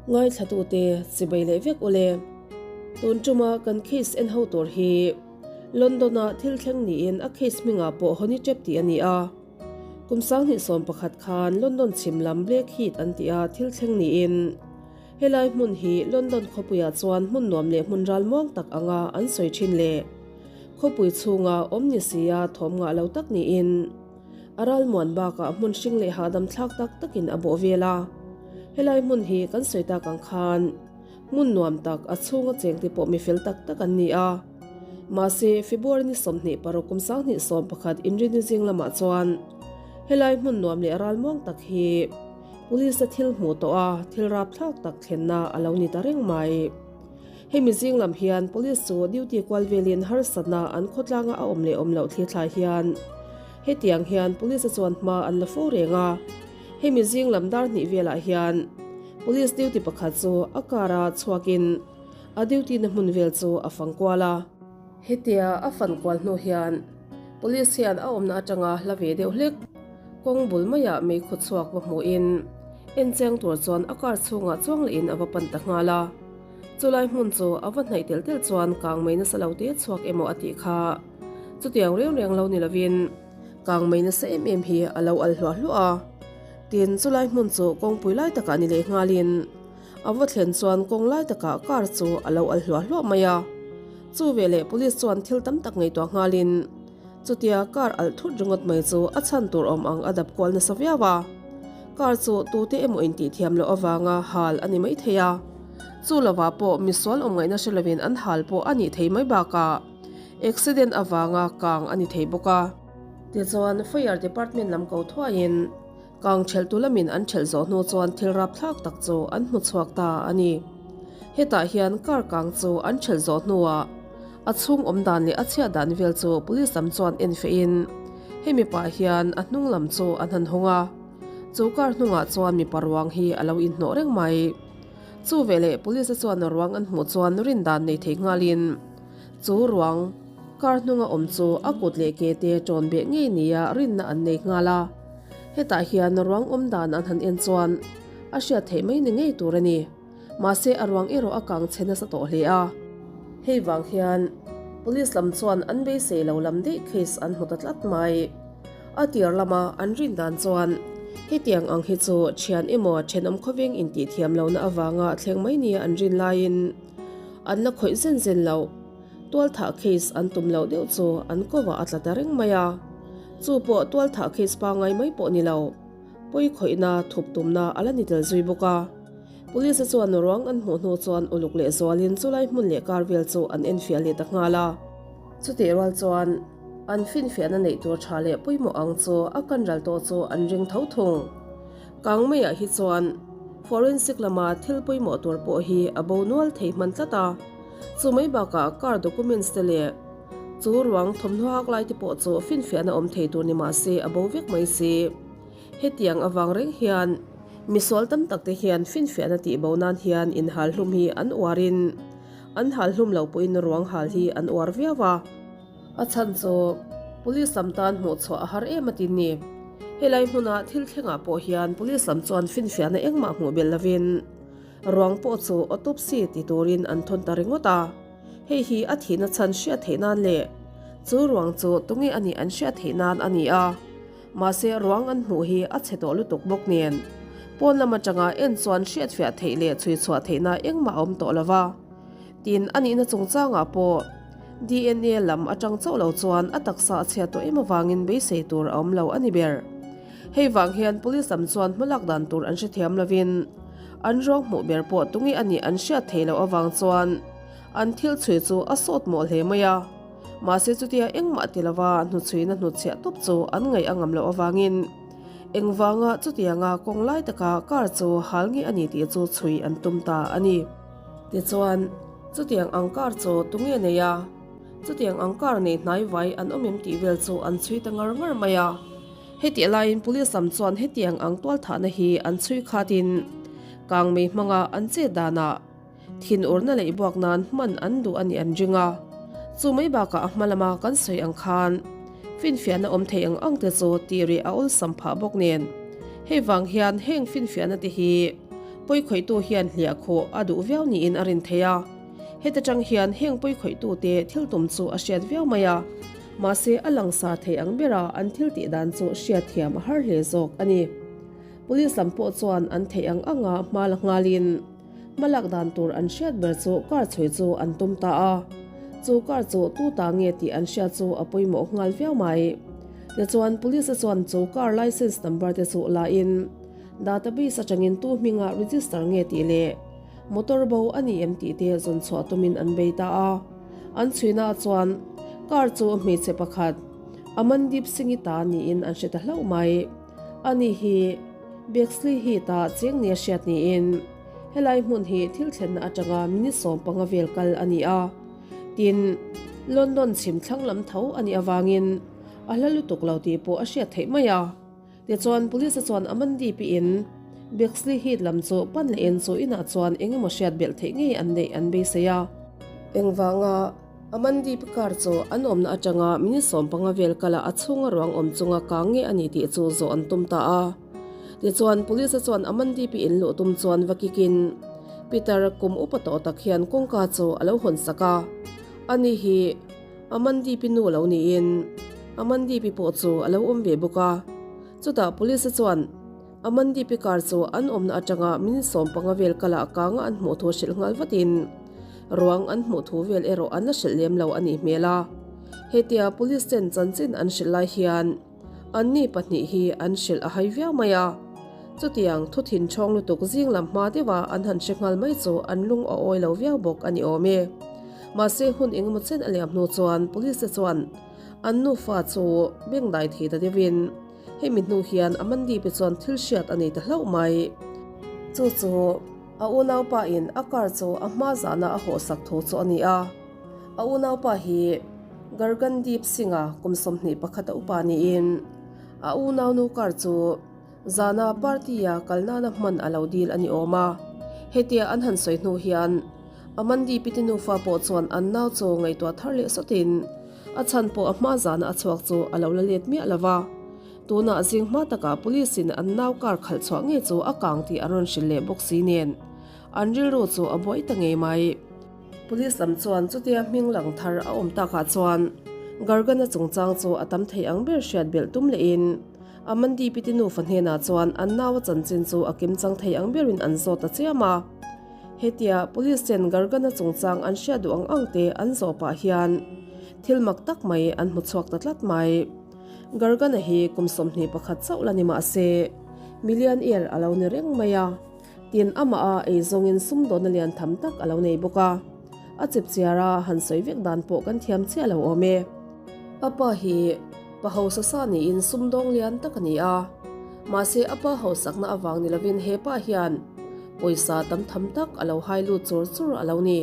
Ngaithlatute chibai leh vek ule. Tun tuma kan case en ho tur hi London-a thil thleng niin a case hmingah pawh Honey Trap tih a ni a. Kum 2011 khan London chhim lam Blackheath an tih a thil thleng niin helai hmun hi London khawpuiah chuan hmun nuam leh hmun ralmuang tak anga an sawi thin leh khawpui chhunga awm ni sia thawm ngah lo tak niin A ralmuan bakah hmun hring leh hahdam thlak tak takin a bawh vel a. Helai hmun hi kan sawi tak ang khan hmun nuam tak a chhunga chengte pawh mi fel tak tak an ni a. Mahse, February ni 26 kum 2011 inrini zing lamah chuan helai hmun nuam leh ralmuang tak hi Police-a thil hmuh tawh a thil rapthlak tak thlenna a lo ni ta reng mai. Hemi zing lam hian Police chu duty kual velin harsatna an khawtlanga a awm leh awm loh thlithlai hian hetiang hian Police a chuan hma an la fo reng a. Hemi zing lam dar hnih velah hian Police duty pakhat chu a car a chhuakin a duty na hmun vel chu a fang kual a. Hetia a fan kual hnu hian Police hian a awmna atanga hla ve deuh hlek kawng bul maiah meikhu chhuak va hmuhin encheng tur chuan a car chhungah chuang lehin a va pan ta nghal a. Chulai hmun chu a va hnaih telh telh chuan kang mai nasa lo te chhuak emaw a tih kha. Chutiang reng reng lo ni lovin kang mai nasa em em hi a lo al hluah hluah a. Tin, chulai hmun chu kawngpui lai takah ni leh nghalin a va thlen chuan kawng lai takah car chu a lo al hluah hluah mai a. Chu veleh police chuan thil tam tak ngaihtuah nghalin chutia car alh thut ringawt mai chu a chhan tur awm ang a dap kual nasa viau a. Car chu tute emaw intihthiam loh avanga hal a ni maithei a. Chu lovah pawh misual awm ngaihna hre lovin an hal pawh a nih thei mai bakah accident avanga kang a ni thei bawk a. Tichuan, Fire Department lam ko thuaiin kang thelhtu lamin an thelh zawh hnu chuan thil rapthlak tak chu an hmu chhuak ta a ni. Hetah hian car kang chu an thelh zawh hnuah a chhung awm dan leh a chhiat dan vel chu police lam chuan en fehin hemi pah hian a hnung lam chu an han hawng a, chu car hnungah chuan mipa ruang hi a lo inhnawh reng mai. Chu veleh police te chuan ruang an hmuh chuan rin dan nei thei nghalin chu ruang car hnunga awm chu a kut leh ke te tawn beh ngei nia rinna an nei nghal a. Hetah hian ruang awm dan an han en chuan a hriat theih mai ni ngei tur a ni. Mahse a ruang erawh a kang chhe nasa tawh hle a. Hei vang hian police lam chuan an beisei lo lam daih case an hmu ta tlat mai. A tir lama an rin dan chuan hetiang ang hi chu thian emaw thenawm khawveng intihthiam lohna avanga thleng mai nia an rin laiin an la khawih zen zen loh. Tualthah case an tum loh deuh chu an kovah a tla ta reng mai a. Chu pawh tualthah case pangngai mai pawh ni lo, pawi khawihna thup tumna a la ni tel zui bawk a. Police chuan ruang an hmuh hnu chuan uluk leh zualin chulai hmun leh kar vel chu an enfiah leh ta nghal a. Chutih rual chuan an finfiahna neih tur tha leh pawimawh ang chu a kan ral tawh chu an ring tho thung. Kang maiah hi chuan forensic lama thil pawimawh tur pawh hi a bo nual thei hman tlat a, chu mai bakah car documents te leh chu ruang thawmhnaw hak lai te pawh chu finfiahna awm thei tur ni mahse a bo vek mai si. Hetiang avang reng hian misual tam tak te hian finfiahna tih bo nan hian inhal hlum hi an uarin an hal hlum lo pawhin ruang hal hi an uar viau a. A chhan chu Police lam tan hmuh chhuah a har em a tin ni. Helai hmuna thil thlengah pawh hian Police lam chuan finfiahna engmah hmuh belh lovin ruang pawh chu autopsy ti turin an thawn ta ringawt a. Hei hi a thihna chhan hriat theih nan leh chu ruang chu tunge a nih an hriat theih nan a ni a. Mahse ruang an hmuh hi a chhe tawh lutuk bawk nen pawn lam atanga en chuan hriatfiah theih leh chhui chhuah theihna engmah a awm tawh lo va. Tin, a nihna chungchangah pawh DNA lam atang chauh lo chuan a taksa a chhiat tawh em avangin beisei tur a awm lo a ni ber. Hei vang hian police lam chuan hmalak dan tur an hrethiam lovin an ruang hmuh ber pawh tunge a nih an hriat theih loh avang chuan an thil chhui chu a sawt mawh hle mai a. Mahse chutia engmah ti lova hnuchhuina hnutchhiah tawp chu an ngaih a ngam loh avangin engvanga chutianga kawng lai taka car chu hal nge a ni tih chu chhui an tum ta a ni. Tichuan, chutiang ang car chu tunge nei a, chutiang ang car nei hnai vai an awm em tih vel chu an chhui ta ngar ngar mai a. Hetih laiin police lam chuan hetiang ang tualthahna hi an chhui khatin kangmei hmanga an chet danah, Thinurna leh buak nan hman an duh a nih an ring a, chu mai bakah a hma lama kan sawi ang khan finfiahna awm thei ang ang te chu tih rih a awlsam phah bawk nen. Hei vang hian heng finfiahna te hi Pawikhawihtu hian hliah khawh a duh viau niin a rin theih a. Heta tang hian heng pawikhawih-tute thil tum chu a hriat viau mai a, mahse a langsar thei ang bera an thil tih dan chu hriat thiam a har hle zawk a ni. Police lam pawh chuan an theih ang anga hma la nghalin hma lak dan tur an hriat ber chu car chhui chu an tum ta a. Chu car chu tu ta nge tih an hriat chu a pawimawh nghal viau mai. Tichuan Police-a chuan chu car license number te chu la in database atangin tu hminga register nge tih leh Motor bo a ni em tih te zawn chhuah tumin an bei ta a. An chhuina chuan car chu hmeichhe pakhat Amandeep Singh-i ta niin an hre ta hlauh mai. Ani hi Bexley Heath-a cheng nia hriat niin helai hmun hi thil thlenna atanga minute 15 vel kal a ni a. Tin, London chhim thlang lam tho a nih avangin a hla lutuk lo tih pawh a hriat theih mai a. Tichuan, Police-a chuan Amandi piin Bexley Heath lam chu pan leh en chu inah chuan eng emaw hriat belh theih ngei an neih an beisei a. Engvanga Amandi pi car chu an awmna atanga minute 15 vel kala a chhunga ruang awm chunga kang nge a ni tih chu zawh an tum ta a. Tichuan, Police-a chuan Amandi pi in luh tum chuan va kikin Peter kum upa tawh tak hian kawngka chu a lo hawn sak a. Ani hi. Amandeep-i nu lo niin Amandeep-i pawh chu a lo awm ve bawk a. Chutah Police-a chuan Amandeep-i car chu an awmna atanga minute 15 vel kala a kanga an hmuh thu hrilh nghal vatin ruang an hmuh thu vel erawh an la hrilh lem lo a nih hmel a. Hetia Police ten chanchin an hrilh lai hian Anni pahnih hi an hrilh a hai viau mai a, chutiang thu thin ṭhawng lutuk zing lam hma deuha an han hre nghal mai chu an lung a awi lo viau bawk a ni awm e. Mahse hun engemaw chen a liam hnu chuan police te chuan an nufa chu bengdai thei ta deuhin hemi hnu hian Amandeep-i chuan thil hriat a nei ta hlauh mai. Chu chu a unaupa in a car chu a hma zahna a hawhsak thu chu a ni a. A unaupa hi Gargandeep Singh-a kum 21 a upa niin a unaunu car chu zana party-a kal nana hman a lo dil a ni awm a. Hetia an han sawi hnu hian Amandeep-i te nufa pawh chuan an nau chu ngaihtuah thar leh sawtin a chhan pawh a hma zana a chhuak chu a lo la let miah lo va. Tunah zing hma takah police-in an nau car khalh chhuah ngei chu a kang tih an rawn hrilh leh bawk si nen an rilru chu a buai ta ngei mai. Police lam chuan chutia hming lang thar a awm takah chuan Gargana chungchang chu a tam thei ang ber hriat belh tum lehin Amandi piti nufa hnenah chuan an naua chanchin chu a kimchang thei ang berin an zawt ta chiam a. Hetia Police ten Gargana chungchang an hriat duh ang ang te an zawh pah hian thil mak tak mai an hmu chhuak ta tlat mai. Gargana hi kum 21 chauh la ni mah se millionaire a lo ni reng mai a. Tin, amah a ei zawngin sumdawnna lian tham tak a lo nei bawk a, a chipchiar a han sawi vek dan pawh kan thiam chiah lo awm e. A pa hi pa hausa sa niin sumdawng lian tak a ni a, mahse a pa hausakna avang ni lovin he pa hian pawisa tam tham tak a lo hai lut chur chur a lo ni.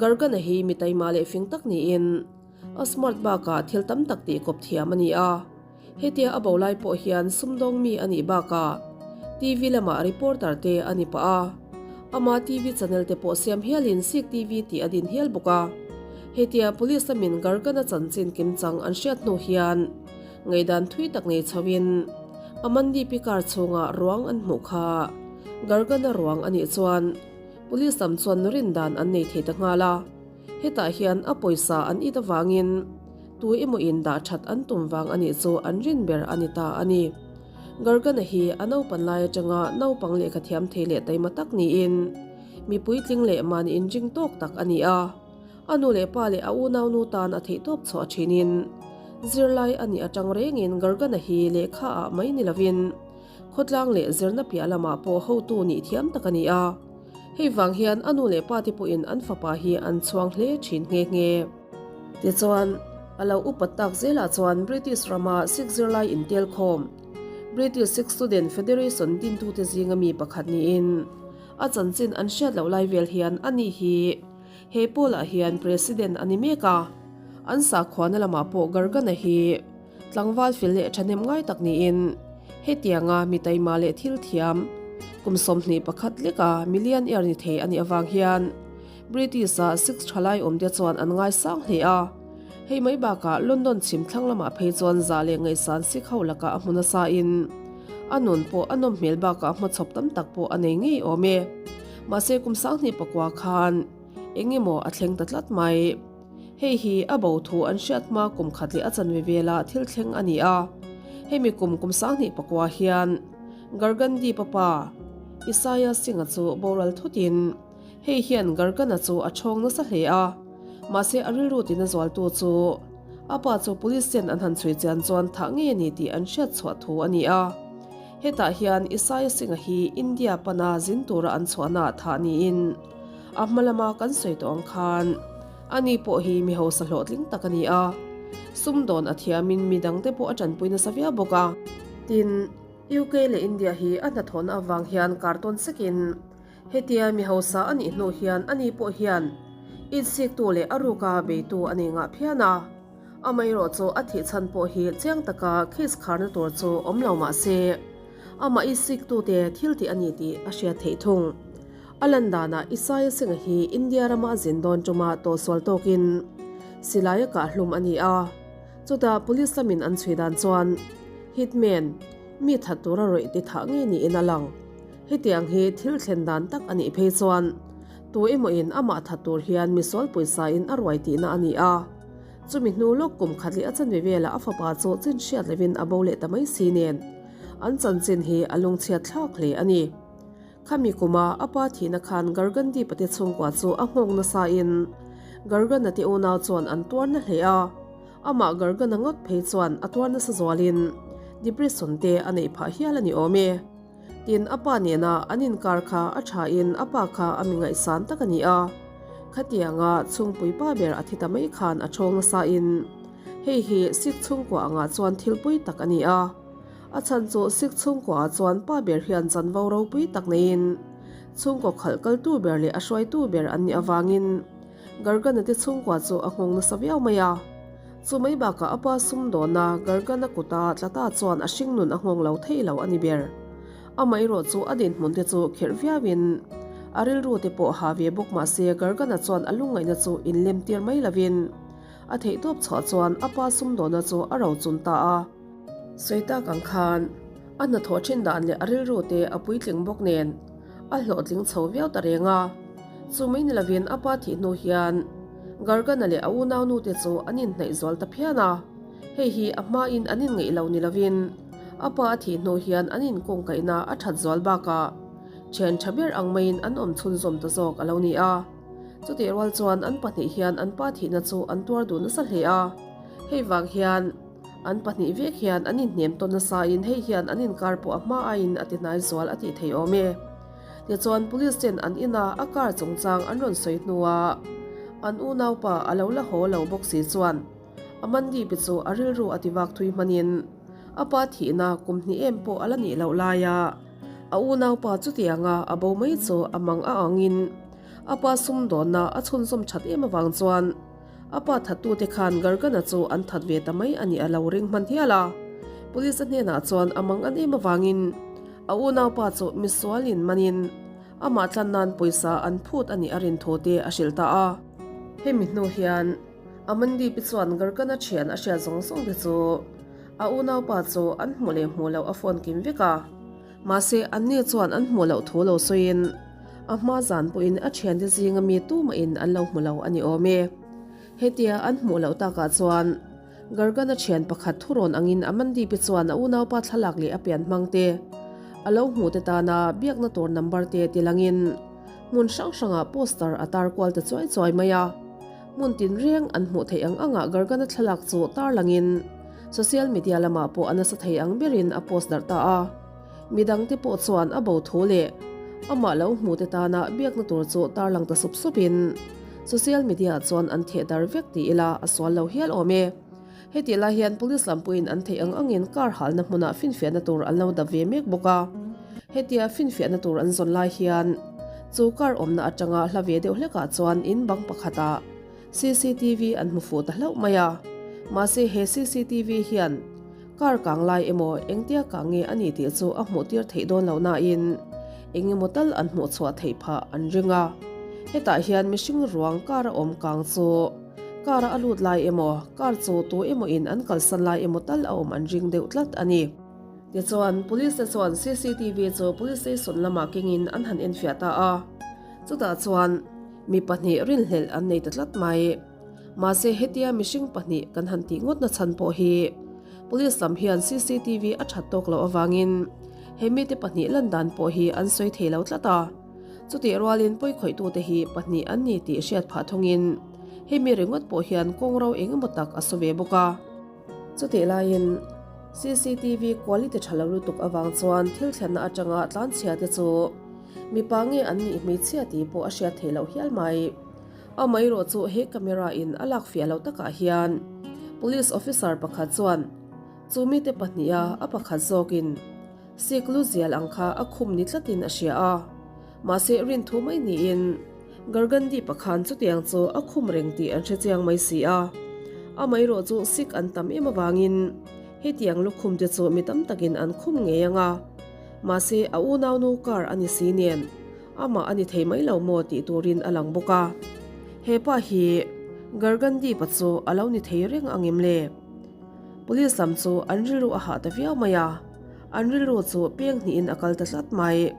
Gargana hi mi taima leh fing tak niin a smart bakah thil tam tak tih kawp thiam a ni a. Hetia a bo lai pawh hian sumdawng mi a nih bakah TV lamah reporter te a ni pah a, ama TV channel te pawh siam hialin Sikh TV tih a din hial bawk a. Hetia police lamin Gargana chanchin kimchang an hriat hnu hian ngaihdan thui tak nei chhoin Amandeep-i car chhungah ruang an hmuh kha Gargana ruang a nih chuan police lam chuan rindan an nei thei ta nghal a. Hetah hian a pawisa an it avangin tu emaw in dah that an tum vang a nih chu an rin ber a ni ta a ni. Gargana hi a naupan lai atanga naupang lehkha thiam thei leh taima tak niin mi puitling leh mahni inring tawk tak a ni a. A nu leh pa leh a unaunu tan a theihtawp chhuah thinin zirlai a nih atang rengin Gargana hi lehkha ah mai ni lovin khawtlang leh zirna piah lamah pawh hotu nih thiam tak a ni a. Hei vang hian a nu leh pa te pawhin an fapa hi an chhuang hle thin nghe nghe. Tichuan, a lo upat tak zelah chuan British rama Sikh zirlai intel khawm, British Sikh Student Federation dintute zinga mi pakhat niin a chanchin an hriat loh lai vel hian ani hi he pawlah hian President a ni mek a. An sakhuana lamah pawh Gargana hi Tlangval fel leh thahnem ngai tak niin hetianga mi taima leh thil thiam kum 21 leka millionaire ni thei a nih avang hian British-a Sikh thalai awmte chuan an ngaisang hle a. Hei mai bakah London chhim thlang lamah phei chuan zah leh ngaihsan Sikh ho lakah a hmu nasa in. A nun pawh a nawm hmel bakah hmachhawp tam tak pawh a nei ngei awm e. Mahse kum 2009 khan eng emaw a thleng ta tlat mai. Hei hi a bo thu an hriat hma kum khat leh a chanve vela thil thleng a ni a. Hemi kum kum 2009 hian Gargandi papa Isaiah Singh-a chu boral thutin hei hian Gargana chu a chhawng nasa hle a. Mahse a rilru tina zualtu chu a pa chu police ten an han chhui chian chuan thah ngei a ni tih an hriat chhuah thu a ni a. Hetah hian Isaiah Singh-a hi India pana zin tura an chhuahnaah thah niin a hma lama kan sawi tawh ang khan ani pawh hi mi hausa hlawhtling tak a ni a, sumdawn a thiamin mi dangte pawh a tanpui nasa viau bawk a. Tin, UK leh India hi a hnathawhna avang hian kartawn sekin hetia mi hausa a nih hnu hian ani pawh hian insiktu leh a ruka beitu a nei ngah phian a. Amaherawh chu a thih chhan pawh hi chiang taka case kharna tur chu awm lo mah se, amah insiktute thil tih a ni tih a hriat theih thung. A lan danah Isaiah Singh-a hi India rama a zin dawn ṭuma tawhsual tawkin silai a kah hlum a ni a. Chutah police lamin an chhui dan chuan hitman, mi that tura rawih ti thah ngei niin a lang. Hetiang hi thil thlen dan tak a nih phei chuan tu emawin amah that tur hian misual pawisa in a ruai tihna a ni a. Chumi hnu lawk kum khat leh a chanve velah a fapa chu chin hriat lovin a bo leh ta mai si nen an chanchin hi a lungchhiat thlak hle a ni. Khami kuma a pa thihna khan Gargandi pate chhungkua chu a nghawng nasa in Gargana te unau chuan an tuar na hle a, amah Gargana ngawt phei chuan a tuar nasa zualin depression te a neih phah hial a ni awm e. Tin a pa nena an inkar kha a tha in a pa kha a mi ngaihsan tak a ni a, khatianga chhungpui pa ber a thi ta mai khan a thawng nasa in hei hi Sikh chhungkua angah chuan thil pui tak a ni a. A chhan chu Sikh chhungkuaah chuan pa ber hian chanvo ropui tak neiin chhungkaw khalh kaltu ber leh a hruaitu ber an nih avangin Gargana te chhungkua chu a nghawng nasa viau mai a. Chu mai bakah a pa sumdawna Gargana kuta tla ta chuan a hringnun a nghawng lo thei lo a ni ber. Amaherawh chu a dinhmun te chu khirh viauin a rilru te pawh ha ve bawk mah se Gargana chuan a lungngaihna chu inlem tir mai lovin a theihtawp chhuah chuan a pa sumdawna chu a rochun ta a. Sawi tak ang khan a hnathawh thin dan leh a rilru te a puitling bawk nen a hlawhtling chho viau ta reng a. Chu mai ni lovin a pa thih hnu hian Gargana leh a unaunu te chu an inhnaih zual ta phian a. Hei hi a hmain an inngeih lo ni lovin a pa a thih hnu hian an inkungkaihna a that zual bakah thian tha ber ang maiin an awm chhunzawm ta zawk a lo ni a. Chutih rual chuan an pahnih hian an pa thihna chu an tuar duh nasa hle a. Hei vang hian. An pahnih vek hian an inhnem tawn nasain hei hian an inkar pawh a hma aiin a ti hnai zual a tih thei awm e. Tichuan police ten an ina a car chungchang an rawn sawi hnuah an unaupa a lo la haw lo bawk si chuan Amandeep-i chu a rilru a ti vak thui hmanin a pa thihna kum hnih em pawh a la nih loh laia a unaupa chutianga a bo mai chu a mang a angin a pa sumdawnna a chhunzawm that em avang chuan A pa thattute khan Gargana chu an that ve ta mai a nih a lo ring hman hial a. Police a hnenah chuan a mang an em avangin a unaupa chu misualin manin amah tlan nan pawisa an phut a nih a rin thu te a hrilh ta a. Hemi hnu hian Amandeep-i chuan Gargana thian a hriat zawng zawng te chu a unaupa chu an hmuh leh hmuh loh a phone kim vek a. Mahse anni chuan an hmuh loh thu lo sawiin A hma zan pawhin a thiante zinga mi tumahin an lo hmu lo a ni awm e. Hetia an hmuh loh takah chuan Gargana thian pakhat thurawn angin Amandeep-i chuan a unaupa thlalak leh a pian hmang te, a lo hmuh te tana biakna tur number te ti langin hmun hrang hrangah poster a tar kual ta chuai chuai mai a. Hmun tinreng an hmuh theih ang angah Gargana thlalak chu tar langin social media lamah pawh a nasa thei ang berin a post darh ta a. Midangte pawh chuan a bo thu leh amah lo hmute tana biakna tur chu tarlang ta sup supin social media chuan an theh dar vek ti ila a sual lo hial awm e. Hetih lai hian police lam pawhin an theih ang angin car halna hmunah finfiahna tur an lo dap ve mek bawk a. Hetia finfiahna tur an zawn lai hian chu car awmna atanga hla ve deuh hlekah chuan in bang pakhatah cctv an hmu fuh ta hlauh mai a. Mahse he cctv hian Car kang lai emaw engtia kang nge a ni tih chu a hmuh tir theih dawn lo nain eng emaw tal an hmuh chhuah theih phah an ring a. Hetah hian mihring ruang car a awm kang chu car a a lut lai emaw car chu tu emaw in an kalsan lai emaw tal a awm an ring deuh tlat a ni. Tichuan, Police te chuan cctv chu Police Station lamah kengin an han enfiah ta a. Chutah chuan mi pahnih rinhlelh an nei ta tlat mai. Mahse hetia mihring pahnih kan han tih ngawtna chhan pawh hi Police lam hian cctv a that tawk loh avangin he mite pahnih lan dan pawh hi an sawi thei lo tlat a. Chutih rualin pawikhawih tute hi pahnih an ni tih hriat phah thungin hemi ringawt pawh hian kawng ro eng emaw tak a saw ve bawk a. Chutih laiin cctv quality tha lo lutuk avang chuan thil thlenna atanga tlanchhia te chu mipa nge an nih hmeichhia tih pawh a hriat theih loh hial mai. Amaherawh chu he camera in a lak fiah loh takah hian police officer pakhat chuan chu mite pahniha a pakhat zawkin Sikh lu zial ang kha a khum ni tlatin a hria a, mahse rin thu mai niin Gargandeep-a khan chutiang chu a khum reng tih an hre chiang mai si a. Amaherawh chu Sikh an tam em avangin hetiang lukhum te chu mi tam takin an khum ngei ang a, mahse a unaunu car a ni si nen amah a ni thei mai lo maw tih turin a lang bawk a. He pa hi Gargandeep-a chu a lo ni thei reng ang em le? Police lam chu an rilru a hah ta viau mai a. An rilru chu peng hnihin a kal ta tlat mai.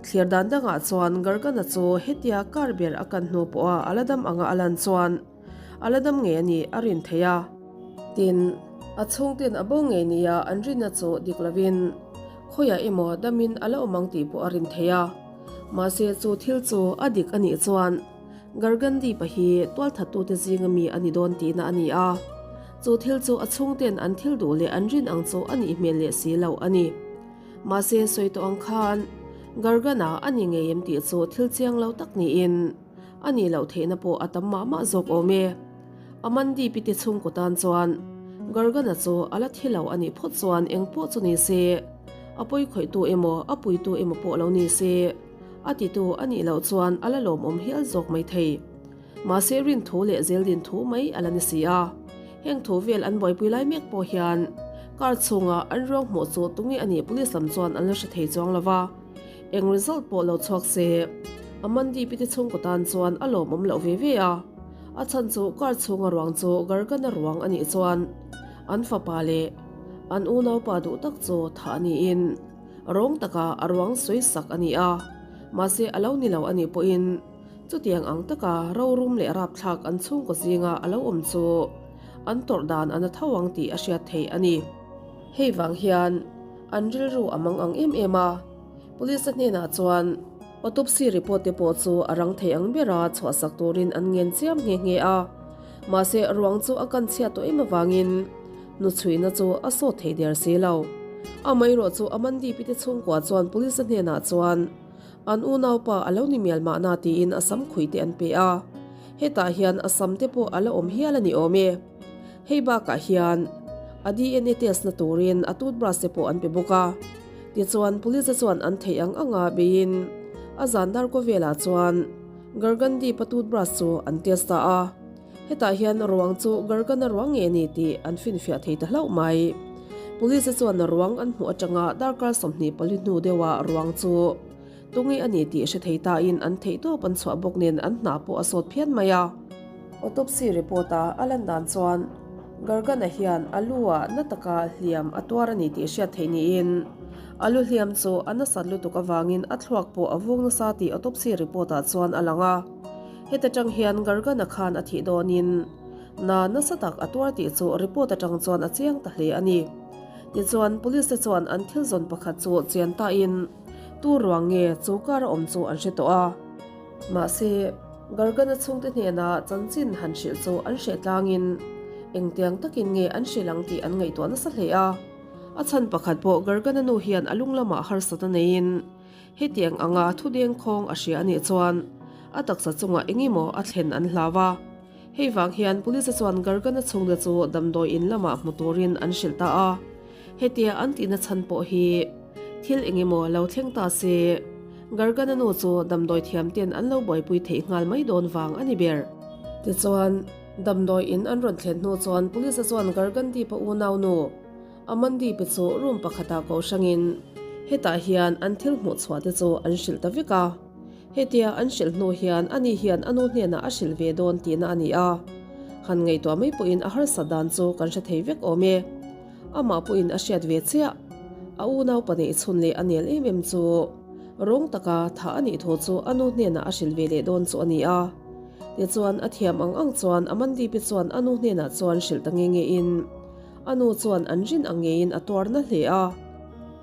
Thlir dan dangah chuan Gargana chu hetia kar ber a kan hnu pawha a la dam anga a lan chuan a la dam ngei a nih a rin theih a. Tin, a chhungten a bo ngei nia an rinna chu dik lovin khawiah emaw damin a la awm ang tih pawh a rin theih a. Mahse chu thil chu a dik a nih chuan Gargandeep-a hi tualthattute zinga mi a ni dawn tihna a ni a. Chu thil chu a chhungten an thil duh leh an rin ang chu a nih hmel leh si lo a ni. Mahse sawi tawh ang khan Gargana a ni ngei em tih chu thil chiang lo tak niin a nih loh theihna pawh a tam mah mah zawk awm e. Amandeep-i te chhungkaw tan chuan Gargana chu a la thi lo a nih phawt chuan eng pawh chu ni se, a pawikhawihtu emaw a puitu emaw pawh lo ni se, a titu a nih loh chuan a la lawmawm hial zawk mai thei. Mahse rin thu leh zeldin thu mai a la ni si a. Heng thu vel an buaipui lai mek pawh hian car chhunga an ruang hmuh chu tunge a nih police lam chuan an la hre thei chuang lo va. Eng result pawh lo chhuak se Amandi pite chhungkaw tan chuan a lawmawm loh ve ve a. A chhan chu car chhunga ruang chu Gargana ruang a nih chuan an fapa leh an unaupa duh tak chu thah niin rawng taka a ruang sawi sak a ni a. Mahse a lo ni lo a nih pawhin Chutiang ang taka rorum leh rapthlak an chhungkaw zinga a lo awm chu an tawrh dan a na tho ang tih a hriat theih a ni. Hei vang hian an rilru a mang ang em em a, Police a hnenah chuan autopsy report te pawh chu a rang thei ang bera chhuahsak turin an ngen chiam nghe nghe a, mahse ruang chu a kan chhiat tawh em avangin hnuchhuihna chu a sawt thei der si lo. Amaherawh chu Amandeep te chhungkua chuan Police a hnenah chuan An unaupa a lo ni mial mahna tiin a sam khuih te an pe a, hetah hian a sam te pawh a la awm hial a ni awm e. Hei bakah hian a DNA test na turin a toothbrush te pawh an pe bawk a. Tichuan police te chuan an theih ang anga beiin a zan dar kaw velah chuan Gargandeep-a toothbrush chu an test ta a. Hetah hian ruang chu Gargana ruang nge ni tih an finfiah thei ta hlauh mai. Police te chuan ruang an hmuh atanga darkar 24 hnu deuha ruang chu tunge a ni tih hre thei tain an theihtawp an chhuah bawk nen an hna pawh a sawt phian mai a. Autopsy report-a a lan dan chuan Gargana hian a lu-ah na taka hliam a tuar a ni tih hriat theih niin a lu hliam chu a nasat lutuk avangin a thluak pawh a vung nasa tih autopsy report-ah chuan a lang a. Heta tang hian Gargana khan a thih dawnin na nasa tak a tuar tih chu report atang chuan a chiang ta hle a ni. Tichuan, police te chuan an thil zawn pakhat chu chian tain tu ruang nge chu car a awm chu an hre tawh a. Mahse, Gargana chhungte hnena chanchin han hrilh chu an hreh tlangin engtiang takin nge an hrilh ang tih an ngaihtuah nasa hle a. A chhan pakhat pawh Gargana nu hian a lung lamah harsatna neiin Hetiang anga thu dengkhawng a hria a nih chuan a taksa chungah engemaw a thlen an hlau a. Hei vang hian Police chuan Gargana chhungte chu damdawi in lamah hmu turin an hrilh ta a. Hetia an tihna chhan pawh hi thil engemaw lo thleng ta se Gargana nu chu damdawi thiam ten an lo buaipui theih nghal mai dawn vang a ni ber. Tichuan, damdawi in an rawn thlen hnu chuan Police chuan Gargandeep-a unau nu, Amandi pe chu room pakhatah ko hrangin hetah hian an thil hmuh chhuah te chu an hrilh ta vek a. Hetia an hrilh hnu hian ani hian a nu hnenah a hrilh ve dawn tihna a ni a. Han ngaihtuah mai pawhin a harsat dan chu kan hre thei vek awm e. Amah pawhin a hriat ve chiah. A unaupa neih chhun leh a nel em em chu rawng taka thah a nih thu chu a nu hnenah a hrilh ve leh dawn chu a ni a. Tichuan a thiam ang ang chuan Amandeep-i chuan a nu hnenah chuan hrilh ta nge nge in a nu chuan an rin ang ngeiin a tuar na hle a.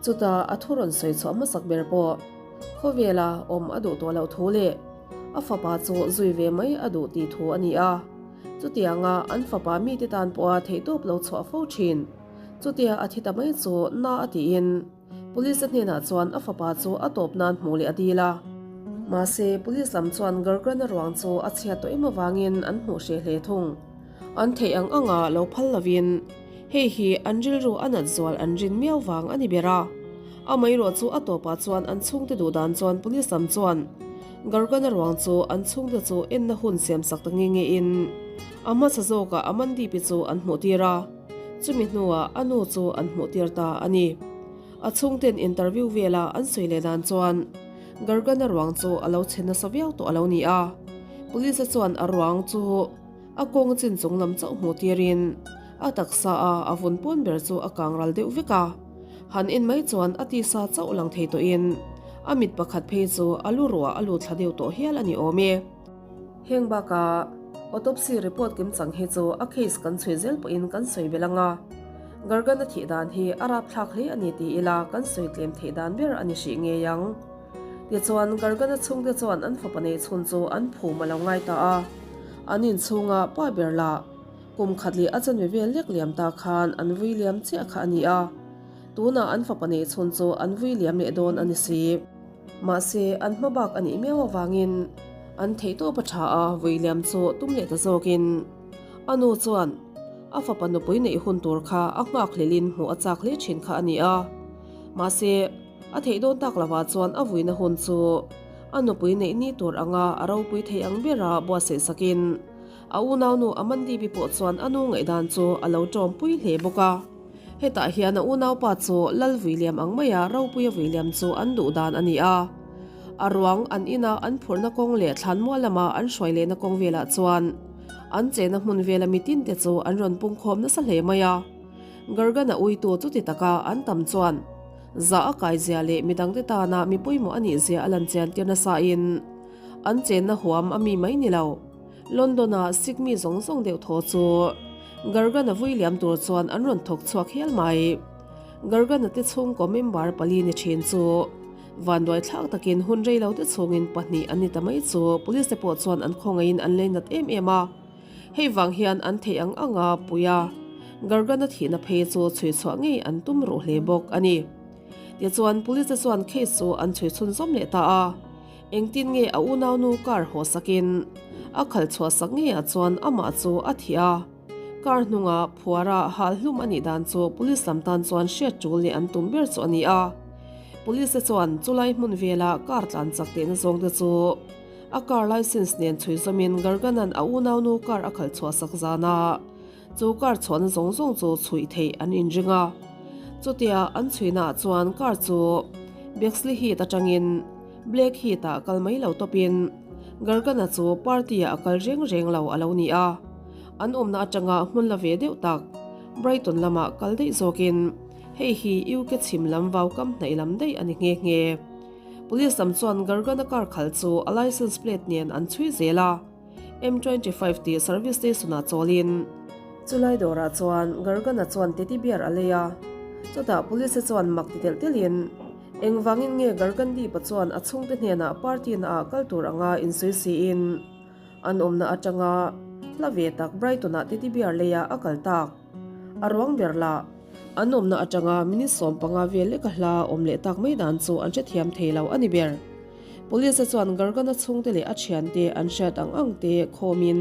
Chutah a thu rawn sawi chhuah hmasak ber pawh khawvela awm a duh tawh loh thu leh a fapa chu zui ve mai a duh tih thu a ni a. Chutianga an fapa mite tan pawha theihtawp lo chhuah fo thin. Chutia a thi ta mai chu na a tiin Police a hnenah chuan a fapa chu a tawp nan hmuh leh a dil a. Mahse, Police lam chuan Gargrana ruang chu a chhiat tawh em avangin an hmuh hreh hle thung. An theih ang anga lo phal lovin hei hi an rilru a nat zual an rin miau vang a ni ber a. Amaherawh chu a tawpah chuan an chhungte duh dan chuan Police lam chuan Gargana ruang chu an chhungte chu enna hun siamsak ta nge nge in a hmasa zawkah Amandeep-i chu an hmuh tir a. Chumi hnuah a nu chu an hmuh tir ta a ni. A chhungten interview vela an sawi leh dan chuan Gargana ruang chu a lo chhe nasa viau tawh a lo ni a. Police chuan a ruang chu a kawng chin chung lam chauh hmuh tirin a taksa a a vun pawn ber chu a kang ral deuh vek a. Han en mai chuan a tisa chauh lang thei tawhin a mit pakhat phei chu a lu ruah a lut thla deuh tawh hial a ni awm e. Heng bakah autopsy report kimchang hi chu a case kan chhui zel pawhin kan sawi belh ang a, Gargan a thih dan hi a rapthlak hle a ni ti ila kan sawi tlem theih dan ber a ni hrih ngei ang. Tichuan Gargan a chhungte chuan an fapa nei chhun chu an phum a lo ngai ta a, an inchhunga pa ber lah kum khat leh a chanve vel lek liam ta khan an vui liam chiah kha a ni a, tunah an fapa nei chhun chu an vui liam leh dawn a ni si. Mahse, an hma bak a nih miau avangin an theihtawp a tha a, William chu tum leh ta zawkin a nu chuan a fapa nupui neih hun tur kha a nghak hlelin hmuh a chak hle thin kha a ni a. Mahse, a theih dawn tak lovah chuan a vuina hun chu a nupui neih ni tur anga a ropui thei ang bera buatsaih sakin a unaunu Amandeep-i pawh chuan a nu ngaihdan chu a lo tawmpui hle bawk a. Hetah hian a unaupa chu Lal Vuiliam ang maia Ropuia Vuiliam chu an duh dan a ni a. A ruang an ina an phurhna kawng leh thlanmual lama an hruai lehna kawng velah chuan an chehna hmun vela mitin te chu an rawn pungkhawm nasa hle mai a. Gargan a uitu chuti taka an tam chuan zah a kaizia leh midangte tana mi pawimawh a nihzia a lan chian tir nasain an chenna huam a mi mai ni lo. London-a Sikh mi zawng zawng deuh thaw chu Gargan-a vui liam tur chuan an rawn thawk chhuak hial mai. Gargan-a te chhungkaw member pali ni thin chu vanduai thlak takin hun rei lo te chhungin pahnih an ni ta mai chu police te pawh chuan an khawngaihin an lei nat em em a. Hei vang hian an theih ang anga pui a, Gargan-a thihna phei chu chhui chhuah ngei an tum ruh hle bawk a ni. Tichuan police te chuan case chu an chhui chhunzawm leh ta a. Engtin nge a unaunu car haw sakin a khalh chhuah sak ngeiah chuan amah chu a thih a, car hnunga phuara hal hlum a nih dan chu police lam tan chuan hriat tul leh an tum ber chu a ni a. Police te chuan chulai hmun vela car tlan chak tehna zawng te chu a car license nen chhui zawmin Garganan a unaunu car a khalh chhuah sak zana chu car chhuahna zawng zawng chu chhuih theih an inring a. Chutia an chhuihnaah chuan car chu Bexley Heath atangin Black Heath-ah kal mai lo tawpin Gargana chu party-ah a kal reng reng lo a lo ni a. An awmna atanga hmun la ve deuh tak Brighton lamah kal daih zawkin hei hi UK chhim lam vau kam hnaih lam daih a ni nghe nghe. Police lam chuan Gargana car khal chu a license plate nen an chhui zel a. M25 tih service station-ah chawlin. Chulai dawrah chuan Gargana chuan teddy bear a lei a, chutah police chuan mak ti telh telhin, Engvangin nge Gargandeep-a chuan a chhungte hnenah party naah kal tur anga insawi siin an awmna atanga hla ve tak Brighton-ah teddy bear leia a kal tak? A ruang ber lah an awmna atanga minute 15 vel leka hla awm leh tak mai dan chu an hrethiam thei lo a ni ber. Police chuan Gargana chhungte leh a thiante an hriat ang ang te khawmin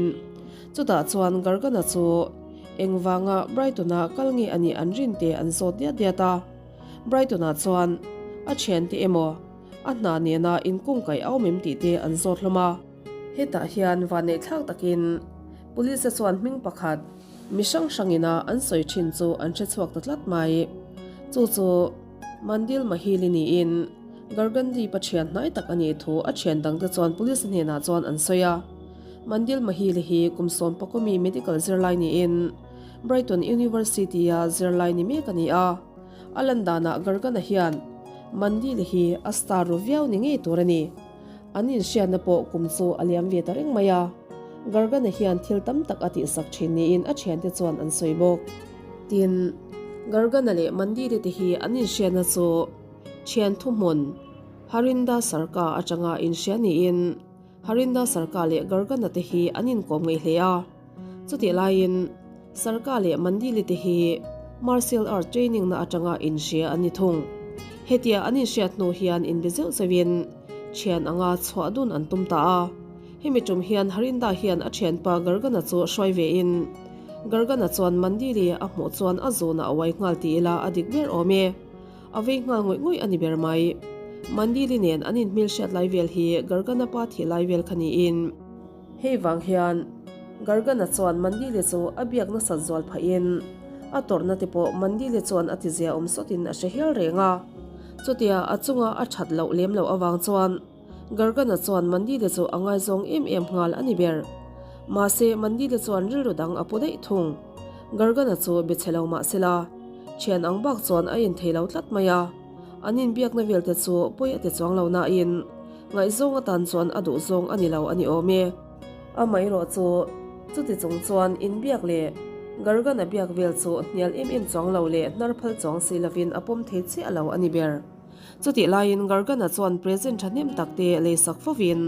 chutah chuan Gargana chu engvanga Brighton-a kal nge a nih an rin te an zawt diat diat a. Brighton-ah chuan a thiante emaw a hna nena inkungkaih a awm em tih te an zawt hlawm a. Hetah hian vanneihthlak takin Police chuan hming pakhat mi hrang hrangina an sawi thin chu an hrechhuak ta tlat mai. Chu chu Mandil Mahili niin Gargandi pa thian hnai tak a nih thu a thian dangte chuan police hnenah chuan an sawi a. Mandil Mahili hi kum sawmpakawmi medical zirlai niin Brighton University-a zirlai ni mek a ni a. A lan danah Gargana hian Mandili hi a star ru viau ni ngei tur a ni. An inhriatna pawh kum chu a liam ve ta reng mai a. Gargana hian thil tam tak a tihsak thin niin a thiante chuan an sawi bawk. Tin, Gargana leh Mandili te hi an inhriatna chu thian thuhmun Harinda Sarka atanga inhria niin Harinda Sarka leh Gargana te hi an inkawm ngei hle a. Chutih laiin Sarka leh Mandili te hi martial art training na atanga inhria an ni thung. Hetia an inhriat hnu hian inbe zeuh zeuhin thian anga chhuah dun an tum ta a. Hemi tum hian Harinda hian a thianpa Gargana chu hruai vein Gargana chuan Mandili a hmuh chuan a zunah a uai nghal ti ila a dik ber awm e. A vei nghal ngawih ngawih a ni ber mai. Mandili nen an inhmelhriat lai vel hi Gargana pa thih lai vel kha niin. Hei vang hian Gargana chuan Mandili chu a biak nasat zual phahin a tawrhna te pawh Mandili chuan a tizia awm sawtin a hre hial reng a. Chutia a chunga a that loh lem loh avang chuan Gargana chuan Mandili chu a ngaizawng em em nghal a ni ber. Mahse Mandili chuan rilru dang a pu daih thung. Gargana chu be chhe lo mah sela thian ang bak chuan a inthei lo tlat mai a. An inbiakna vel te chu pawi a ti chuang lo nain Ngaihzawng atan chuan a duhzawng a ni lo a ni awm e. Amaherawh chu chuti chung chuan inbiak leh Gargan a biak vel chu hnial em em chuang lo leh hnar phal chuang si lovin a pawm thei chiah lo a ni ber. Chutih laiin Gargan-a chuan present thahnem tak te lei sak fovin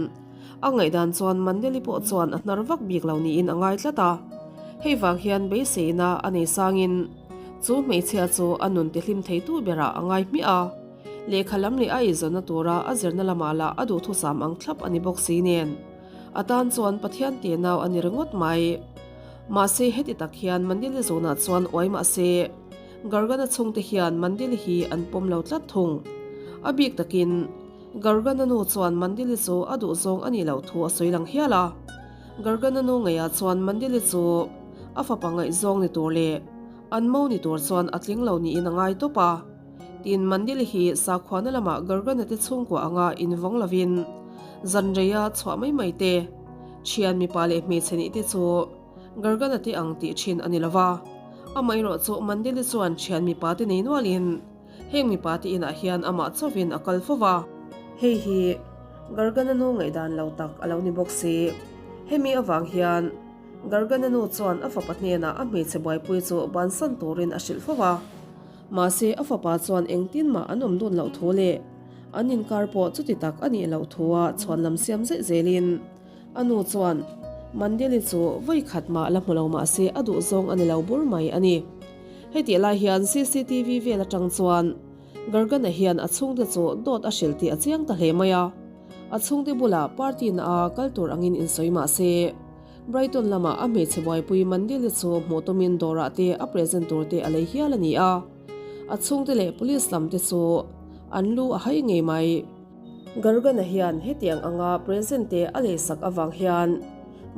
a ngaihdan chuan Mandeli pawh chuan a hnar vak bik lo niin a ngai tlat a. Hei vang hian beiseina a nei sangin chu hmeichhia chu a nun tihlim theitu berah a ngai hmiah a. Lehkha lam leh a eizawnna tura a zirna lamah lah a duhthusam ang thlap a ni bawk si nen, a tan chuan Pathian te nau a ni ringawt mai. Mahse heti tak hian Mandili zawnah chuan uai mah se, Gargana chhungte hian Mandili hi an pawm lo tlat thung. A bik takin Gargana nu chuan Mandili chu a duhzawng a nih loh thu a sawi lang hial a. Gargana nu ngeiah chuan Mandili chu a fapa ngaihzawng ni tur leh an mo ni tur chuan a tling lo niin a ngai tawp a. Tin, Mandili hi sakhuana lamah Gargana te chhungkua anga invawng lovin zan reia chhuah mai mai te, thian mipa leh hmeichhe nih te chu Gargana te ang tih thin a ni lo va. Amaherawh chu Mandili chuan thian mipa te nei nualin heng mipa te inah hian amah chauhin a kal fo va. Hei hi Gargana nu ngaihdan lo tak a lo ni bawk si. Hemi avang hian Gargana nu chuan a fapa hnenah a hmeichhe buaipui chu bansan turin a hrilh fo va. Mahse, a fapa chuan engtin mah an awm dun loh thu leh an inkar pawh chuti tak a nih loh thua chhuan lam siam zeih zelin a nu chuan Mandeli chu vawi khat mah la hmu lo mahse a duh zawng a ni lo bur mai a ni. Hetih lai hian cctv vel atang chuan Gargana hian a chhungte chu dawt a hrilh tih a chiang ta hle mai a, a chhungte bulah party na a kal tur angin insawi mahse, Brighton lamah a hmeichhe buaipui Mandela chu hmuh tumin dawrah te a present tur te a lei hial a ni a. A chhungte leh police lam te chu an lu a hai ngei mai. Gargana hian hetiang anga present te a leisak avang hian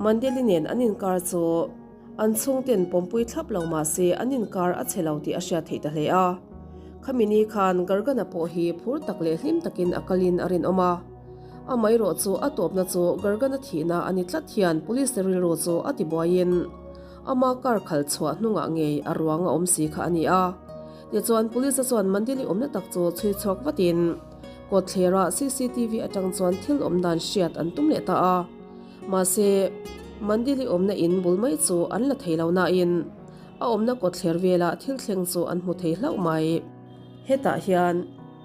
Mandela nen an inkar chu an chhungten pawmpui thlap lo mah se an inkar a chhe lo tih a hriat theih ta hle a. Khami ni khan Gargana pawh hi phur tak leh hlim takin a kalin a rinawm a. Amaherawh chu a tawpna chu Gargana thihna a ni tlat hian police te rilru chu a ti buaiin ama car khal chhuah hnungah ngei a ruang a awm si kha a ni a. Tichuan police te chuan Mandili awmna tak chu chhui chhuak vatin kawtthlerah cctv atang chuan thil awm dan hriat an tum leh ta a. Mahse Mandili awmna in bul mai chu an la thei lo nain a awmna kawtthler velah thil thleng chu an hmu thei hlauh mai. Hetah hian.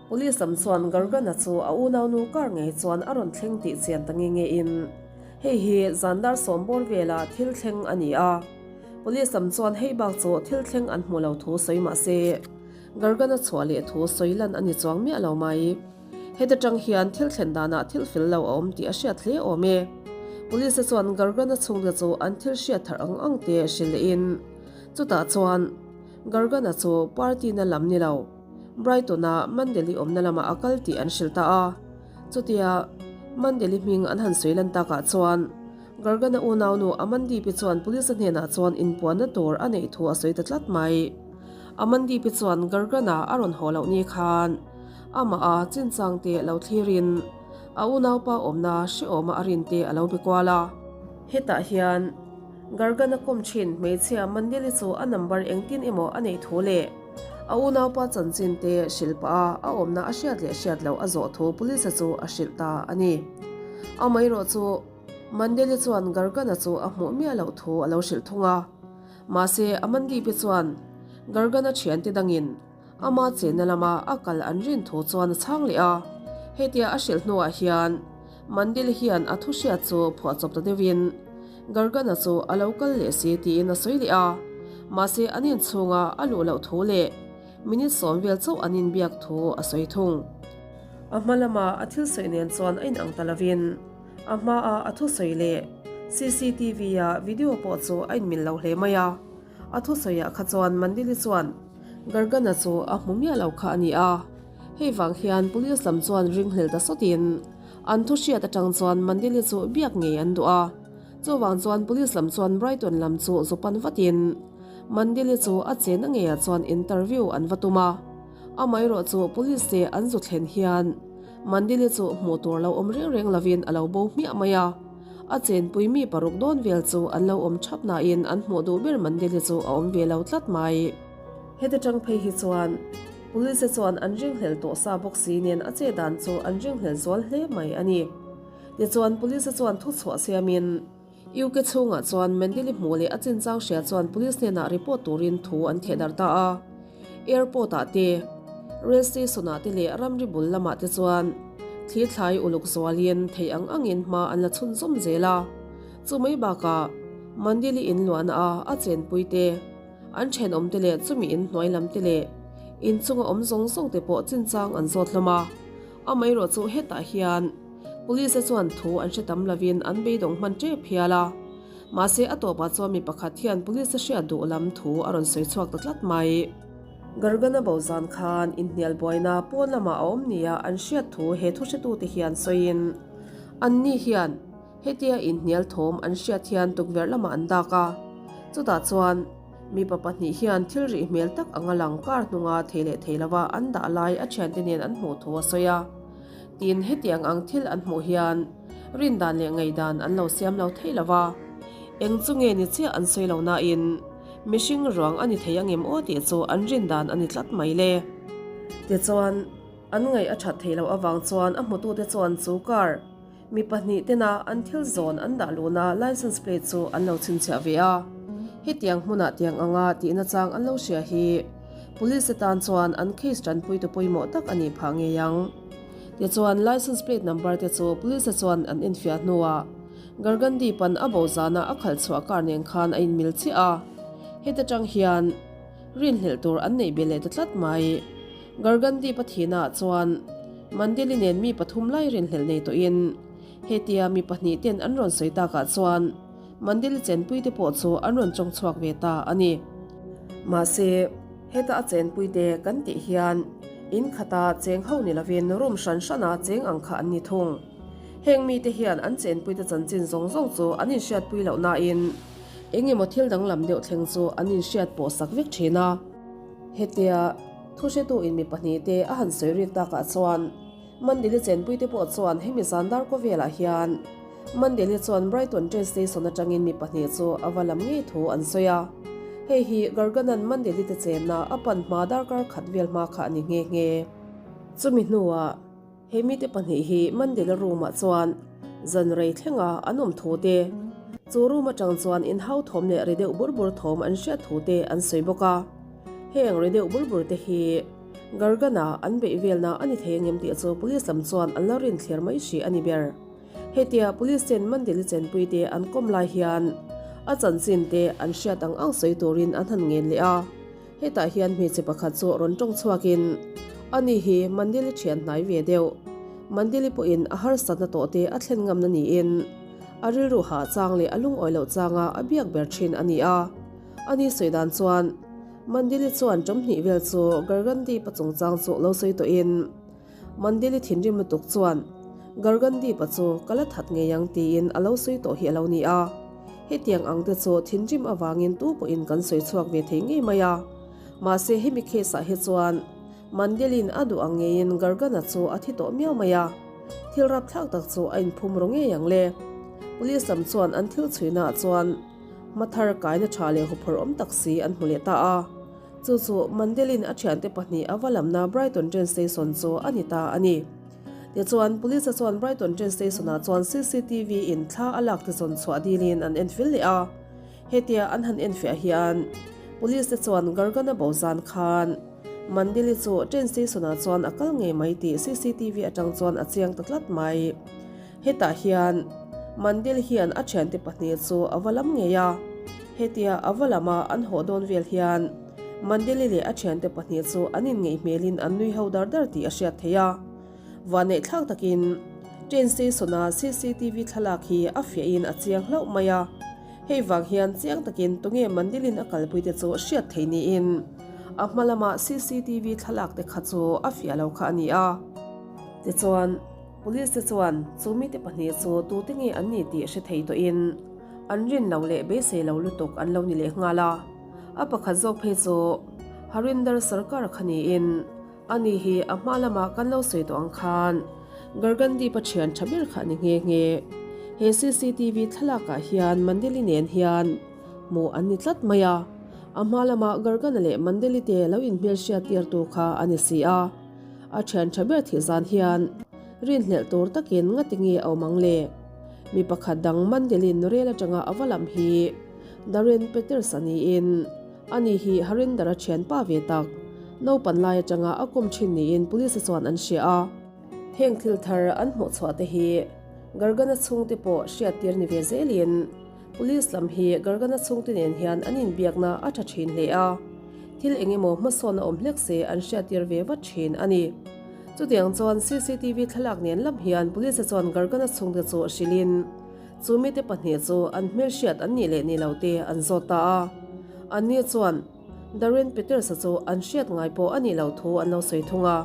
Police lam chuan Gargana chu a unaunu kar ngei chuan a rawn thleng tih chian ta nge nge in hei hi zandar sawmbawr vela thil thleng a ni a. Police lam chuan hei bak chu thil thleng an hmu lo thu sawi mah se Gargana chhuah leh thu sawi lan a ni chuang miah lo mai. Heta tang hian thil thlen danah thil fel lo a awm tih a hriat hle awm e. Police te chuan Gargana chhungte chu an thil hriat thar ang ang te hrilh leh in chutah chuan Gargana chu party na lam ni lo. Brighton-a Mandeli awmna lamah a kal tih an hrilh ta a. Chutia Mandeli hming an han sawi lan takah chuan Gargana unaunu Amandeep-i chuan police-a hnenah chuan inpuanna tur a neih thu a sawi ta tlat mai. Amandeep-i chuan Gargana a rawn haw loh ni khan amah a chinchang te lo thlirin a unaupa awmna hrehawma a rin te a lo be kual a. Hetah hian Gargana kawm thin hmeichhia Mandeli chu a number engtin emaw a neih thu leh. A unaupa chanchin te hrilh pah a, a awmna a hriat leh hriat loh a zawh thu police-a chu a hrilh ta a ni. Amaherawh chu Mandeli chuan Gargana chu a hmuh miah loh thu a lo hrilh thung a. Mahse, Amandeep-i chuan Gargana thiante dangin ama chenna lama a kal an rin thu chuan a chhang leh a. Hetia a hrilh hnuah hian Mandeli hian a thu hriat chu phuahchawp ta deuhin Gargana chu a lo kal leh si tiin a sawi leh a. Mahse, an inchhunga a luh loh thu leh minute 10 vel chauh an inbiak thu a sawi thung. A hma lama a thil sawi nen chuan a inang ta lovin a hmaa a thusawi leh CCTV-a video pawh chu a inmil lo hle mai a. A thusawiah kha chuan Mandili chuan Gargana chu a hmu miah lo kha a ni a. Hei vang hian police lam chuan ringhlel ta sawtin an thuhriat atang chuan Mandili chu biak ngei an duh a. Chuvang chuan police lam chuan Brighton lam chu zu pan vatin Mandili chu a chena ngeiah chuan interview an va tum a. Amaherawh chu police te an zu thlen hian Mandili chu hmuh tur lo awm reng reng lovin a lo bo hmiah mai a. A chenpui mi paruk dawn vel chu an lo awm thap nain an hmuh duh ber Mandili chu a awm ve lo tlat mai. Heti tang phei hi chuan police te chuan an ringhlel tawh sa bawk si nen a che dan chu an ringhlel zual hle mai a ni. Tichuan police te chuan thuchhuah siamin UK chhungah chuan Mandili hmuh leh a chinchang hria chuan police hnenah report turin thu an theh darh ta a. Airport ah te, rail station ah te leh ramri bul lamah te chuan thli thlai uluk zualin thei ang angin hma an la chhunzawm zel a. Chu mai bakah Mandili in luahna a a chenpui te, an thenawm te leh chumi in hnuai lam te leh inchunga awm zawng zawng te pawh chinchang an zawt hlawm a. Amaherawh chu hetah hian Police te chuan thu an hre tam lovin an beidawng hman tep hial a. Mahse a tawpah chuan mi pakhat hian police te hriat duh lam thu a rawn sawi chhuak ta tlat mai. Gargana bo zan khan inhnial buaina pawn lamah a awm nia an hriat thu he thu hretute hian sawiin anni hian hetia inhnial thawm an hriat hian tukverh lamah an dak a. Chutah chuan mipa pahnih hian thil rih hmel tak anga lang kar hnunga thei leh thei lova an dah lai a thiante nen an hmuh thu a sawi a. Tin, hetiang ang thil an hmuh hian rindan leh ngaihdan an lo siam lo thei lo va, eng chu nge ni chiah an sawi lo nain mihring ruang a ni thei angem aw tih chu an rindan a ni tlat mai le. Tichuan, an ngaih a that thei loh avang chuan a hmutute chuan chu car mi pahnih tena an thil zawn an dah luhna license plate chu an lo chhinchhiah ve a. Hetiang hmunah tiang anga tihna chang an lo hria hi Police te tan chuan an case tanpuitu pawimawh tak a nih phah ngei ang. Tichuan, license plate number te chu police te chuan an enfiah hnuah Gargandi pan a bo zana a khalh chhuah car nen khan a inmil chiah a. Heta tang hian rinhlelh tur an neih belh leh ta tlat mai. Gargandi pathina ah chuan Mandeli nen mi pathum lai rinhlelh nei tawhin hetia mi pahnih ten an rawn sawi takah chuan Mandeli chenpui te pawh chu an rawn chawng chhuak ve ta a ni. Mahse, heta a chenpui te kan tih hian in khata cheng ho ni lovin room hran hrana cheng ang kha an ni thung. Heng mite hian an chenpui te chanchin zawng zawng chu an inhriatpui loh nain eng emaw thil danglam deuh thleng chu an inhriat pawh sak vek thin a. Hetia thuhretu in mi pahnih te a han sawi rik takah chuan Mandeli chenpui te pawh chuan hemi zan dar khawvelah hian Mandeli chuan Brighton train station atangin mi pahnih chu a va lam ngei thu an sawi a. Hei hi Garganan Mandeli te chenna a pan hma darkar khat vel hma kha a ni nghe nghe. Chumi hnuah he mite pahnih hi Mandela room ah chuan zan rei thlenga an awm thu te, chu room atang chuan inhau thawm leh ri deuh bur bur thawm an hriat thu te an sawi bawk a. Heng ri deuh bur bur te hi Gargana an beih velna a ni thei angem tih chu police lam chuan an la rin thlir mai hrih a ni ber. Hetia police ten Mandeli chenpui te an kawm lai hian a chanchin te an hriat ang ang sawi turin an han ngen leh a. Hetah hian hmeichhe pakhat chu rawn tawng chhuakin ani hi Mandeli thian hnai ve deuh. Mandeli pawhin a harsatna tawh te a thlen ngamna niin a rilru hah chang leh a lungawi loh changa a biak ber thin a ni a. Ani sawi dan chuan Mandeli chuan tawmhnih vel chu Gargandi pa chungchang chu lo sawi tawhin Mandeli thinrim lutuk chuan, Gargandeep-a chu ka la that ngei ang tiin a lo sawi tawh hi a lo ni a. Hetiang ang te chu thinrim avangin tu pawhin kan sawi chhuak ve thei ngei mai a. Mahse hemi case-ah hi chuan Mandeli'n a duh ang ngeiin Gargana chu a thi tawh miau mai a. Thil rapthlak tak chu a inphum ru ngei ang le. Police lam chuan an thil chhuinaah chuan hmathar kaina tha leh huphurh awm tak si an hmu leh ta a. Chu chu Mandelin a thiante pahnih a va lamna Brighton train station chu a ni ta a ni. Tichuan, Police-a chuan Brighton train station-ah chuan cctv in thla a lak te zawn chhuah dilin an enfil leh a. Hetia an han enfiah hian Police te chuan Gargana bo zan khan Mandeli chu train station-ah chuan a kal ngei mai tih cctv atang chuan a chiang ta tlat mai. Hetah hian Mandel hian a thiante pahnih chu a va lam ngei a. Hetia a va lama an haw dawn vel hian Mandeli leh a thiante pahnih chu an inngeih hmelin an nui ho dar dar tih a hriat theih a. Vanneihthlak takin train station-a cctv thlalak hi a fiahin a chiang hlauh mai a. Hei vang hian chiang takin tunge Mandelin a kalpui te chu hriat theih niin a hma lama cctv thlalak te kha chu a fiah lo kha a ni a. Tichuan, Police te chuan chu mite pahnih chu tute nge an ni tih hre thei tawhin an rin lo leh beisei lo lutuk an lo ni leh nghal a. A pakhat zawk phei chu Harinder Sarkar kha niin ani hi a hma lama kan lo sawi tawh ang khan Gargandip a thian tha ber kha a ni nghe nghe. He cctv thlalakah hian Mandeli nen hian hmuh an ni tlat mai a, a hma lama Gargana leh Mandeli te lo inhmelhriat tirtu kha a ni si a. A thian tha ber thih zan hian rinhlelh tur takin ngati nge a awm ang le? Mi pakhat dang Mandelin rel atanga a va lam hi Darren Peters a niin ani hi Harinder-a thianpa ve tak naupan lai atanga a kawm thin niin police chuan an hria a. Heng thil thar an hmuh chhuah te hi Gargana chhungte pawh hriattir ni ve zelin Police lam hi Gargana chhungte nen hian an inbiakna a tha thin hle a, thil eng emaw hmasawn a awm hlek se an hriattir ve vat thin a ni. Chutiang chuan cctv thlalak nen lam hian Police chuan Gargana chhungte chu hrilhin chu mite pahnih chu an hmelhriat an nih leh ni lo te an zawt ta a, anni chuan Darren Peters-a chu an hriat ngai pawh a nih loh thu an lo sawi thung a,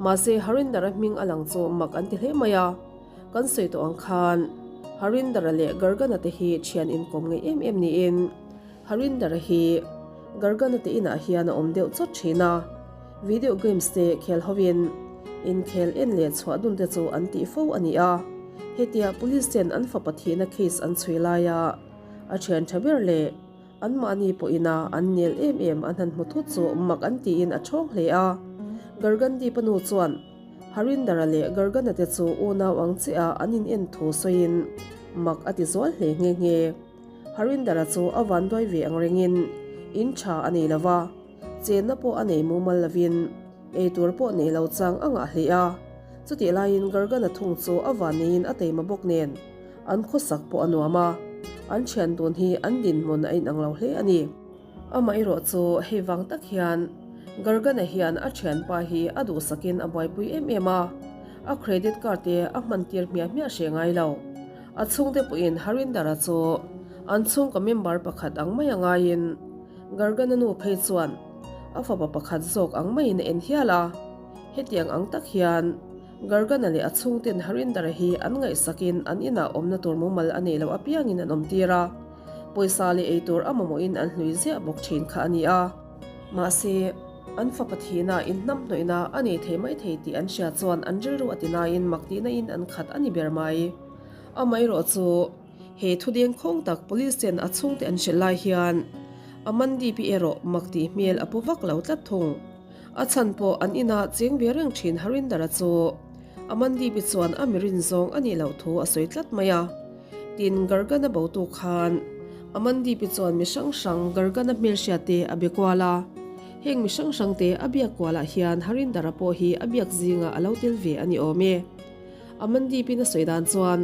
mahse Harinder-a hming a lang chu mak an ti hle mai a. Kan sawi tawh ang khan Harindara leh Gargana te hi thian inkawm ngei em em niin Harindara hi Gargana te inah hian a awm deuh chawt thin a, video games te khel hovin inkhel en leh chhuah dun te chu an tih fo a ni a, hetia police ten an fapa thihna case an chhui laia a thian tha ber leh Anmahni pawhina an nel em em an han hmu thut chu mak an tiin a thawng hle a. Gargandi panu chuan Harindara leh Gargana te chu unau ang chiah an in en thu sawiin mak a ti zual hle nghe nghe. Harindara chu a vanduai ve ang rengin in tha a nei lo va, chenna pawh a nei mumal lovin eitur pawh nei lo chang a ngah hle a. Chutih laiin Gargana thung chu a vanneiin a teima bawk nen An khawsak pawh a nuam a, an thian dun hi an dinhmun a inang lo hle a ni. Amaherawh chu hei vang tak hian Gargana hian a thianpa hi a duhsakin a buaipui em em a, a credit card te a hman tir hmiah hmiah hre ngai lo. A chhungte pawhin Harindara chu an chhungkaw member pakhat ang mai a ngaiin Gargana nu phei chuan a fapa pakhat zawk ang maiin a en hial a, hetiang ang tak hian Gargana leh a chhungten Harindara hi an ngaihsakin an inah awmna tur mumal a neih loh apiangin an awmtir a, pawisa leh eitur a mamawhin an hlui ziah bawk thin kha a ni a. Mahse, an fapa thihna inhnamhnawihna a nei thei mai thei tih an hria chuan an rilru a ti nain mak tihnain an khat a ni ber mai. Amaherawh chu, he thudeng khawng tak police ten a chhungte an hrilh lai hian Amandeep-i erawh mak tih hmel a pu vak lo tlat thung. A chhan pawh an inah cheng ve reng thin Harindara chu Amandeep-i chuan a mirin zawng a nih loh thu a sawi tlat mai a. Tin, Gargana botu khan Amandeep-i chuan mi hrang hrang Gargana hmelhriat te a be kual a. Heng mi hrang hrang te a biak kualah hian Harindara pawh hi a biak zingah a lo tel ve a ni awm e. Amandeep-in a sawi dan chuan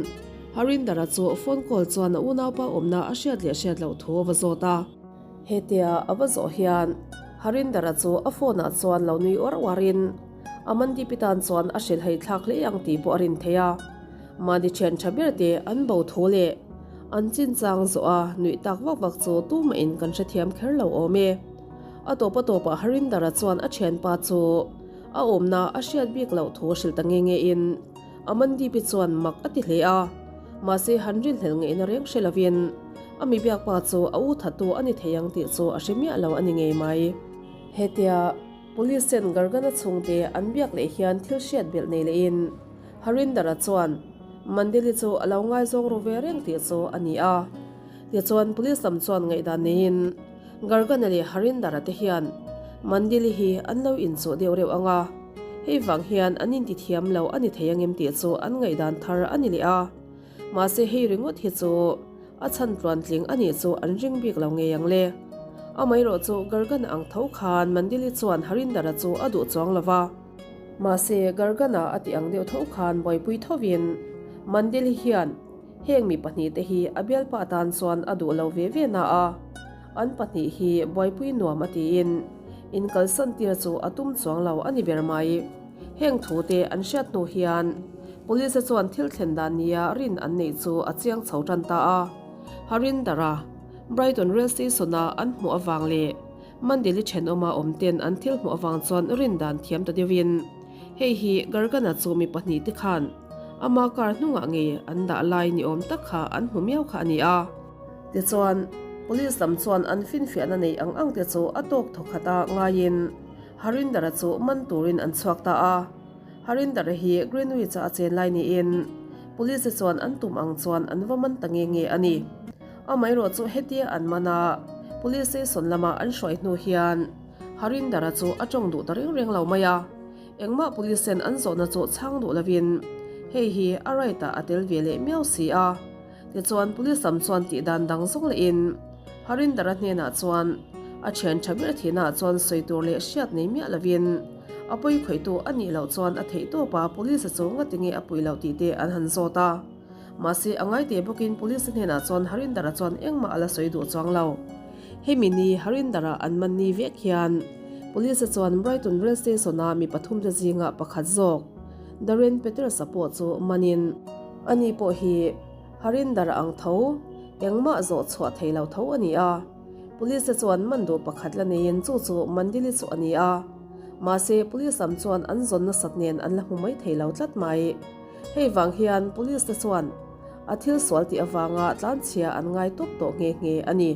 Harindara chu phone call chuan a unaupa awmna a hriat leh hriat loh thu a va zawt a. Hetia a va zawh hian Harindara chu a phone ah chuan lo nui uar uar in Amandeep-i tan chuan a hrilhhei thlak hle ang tih pawh a rin thei a. Mahni thian tha ber te an bo thu leh an chinchang zawh a nuih tak vak vak chu tumah in kan hrethiam kher lo awm e. A tawp a tawp ah Harindara chuan a thianpa chu a awmna a hriat bik loh thu hrilh ta nge nge in Amandeep-i chuan mak a ti hle a, mahse han rinhlelh ngeihna reng hre lovin a mi biakpa chu a u thattu a ni thei ang tih chu a hre miah lo a ni ngei mai. Hetia Police ten Gargana chhungte an biak leh hian thil hriat belh nei lehin Harindara chuan Mandeli chu a lo ngaizawng ru ve reng tih chu a ni a. Tichuan Police lam chuan ngaihdan neiin Gargana leh Harindara te hian. Mandili hi an lo inchuh deuh reuh ang a, hei vang hian an intithiam lo a ni thei angem tih chu an ngaihdan thar a ni leh a. Mahse hei ringawt hi chu a chhan tluantling a nih chu an ring bik lo ngei ang le. Amaherawh chu Gargana ang tho khan Mandili chuan Harindara chu a duh chuang lo va. Mahse Gargana a tih ang deuh tho khan buaipui thovin Mandili hian heng mi pahnihte hi a bialpa atan chuan a duh lo ve ve na a, an pahnih hi buaipui nuam a tiin inkalsan tir chu a tum chuang lo a ni ber mai. Heng thute an hriat hnu hian Police chuan thil thlen dan nia rin an neih chu a chiang chho tan ta a. Harindara, Brighton Rail Station-a an hmuh avang leh Mandili thenawma awm ten an thil hmuh avang chuan rin dan thiam ta deuhin hei hi Gargana chu mi pahnihte khan ama car hnungah ngei an dah lai ni awm tak kha an hmu miau kha a ni a. Tichuan, Police lam chuan an finfiahna nei ang ang te chu a tawk thawkhat a ngaiin Harindara chu man turin an chhuak ta a. Harindara hi Greenwich-a a chen lai niin Police chuan an tum ang chuan an va man ta nge nge a ni. Amaherawh chu hetia an man a, Police station lama an hruai hnu hian Harindara chu a tawng duh ta reng reng lo mai a. Engmah Police ten an zawhna chu chhang duh lovin hei hi a right-ah a tel ve leh miau si a. Tichuan Police lam chuan tih dan dang zawng lehin Harindara hnenah chuan a thian tha ber thinah chuan sawi tur leh hriat nei miah lovin a pawi khawihtu a nih loh chuan a theih tawp a, Police chu ngati nge a puih loh tih te an han zawt a. Mahse a ngai teh bawkin Police hnenah chuan Harindara chuan engmah a la sawi duh chuang lo. Hemi ni Harindara an man ni vek hian Police chuan Brighton Rail Station-a mi pathumte zinga pakhat zawk Darren Peters-a pawh chu manin Ani pawh hi Harinder ang tho, engmah zawh chhuah thei lo tho a ni a. Police te chuan man duh pakhat la neiin chu chu Mandili chu a ni a. Mahse, Police lam chuan an zawn nasat nen an la hmu mai thei lo tlat mai. Hei vang hian Police te chuan a thil sual tih avanga tlanchhia an ngai tawp tawh nghe nghe a ni.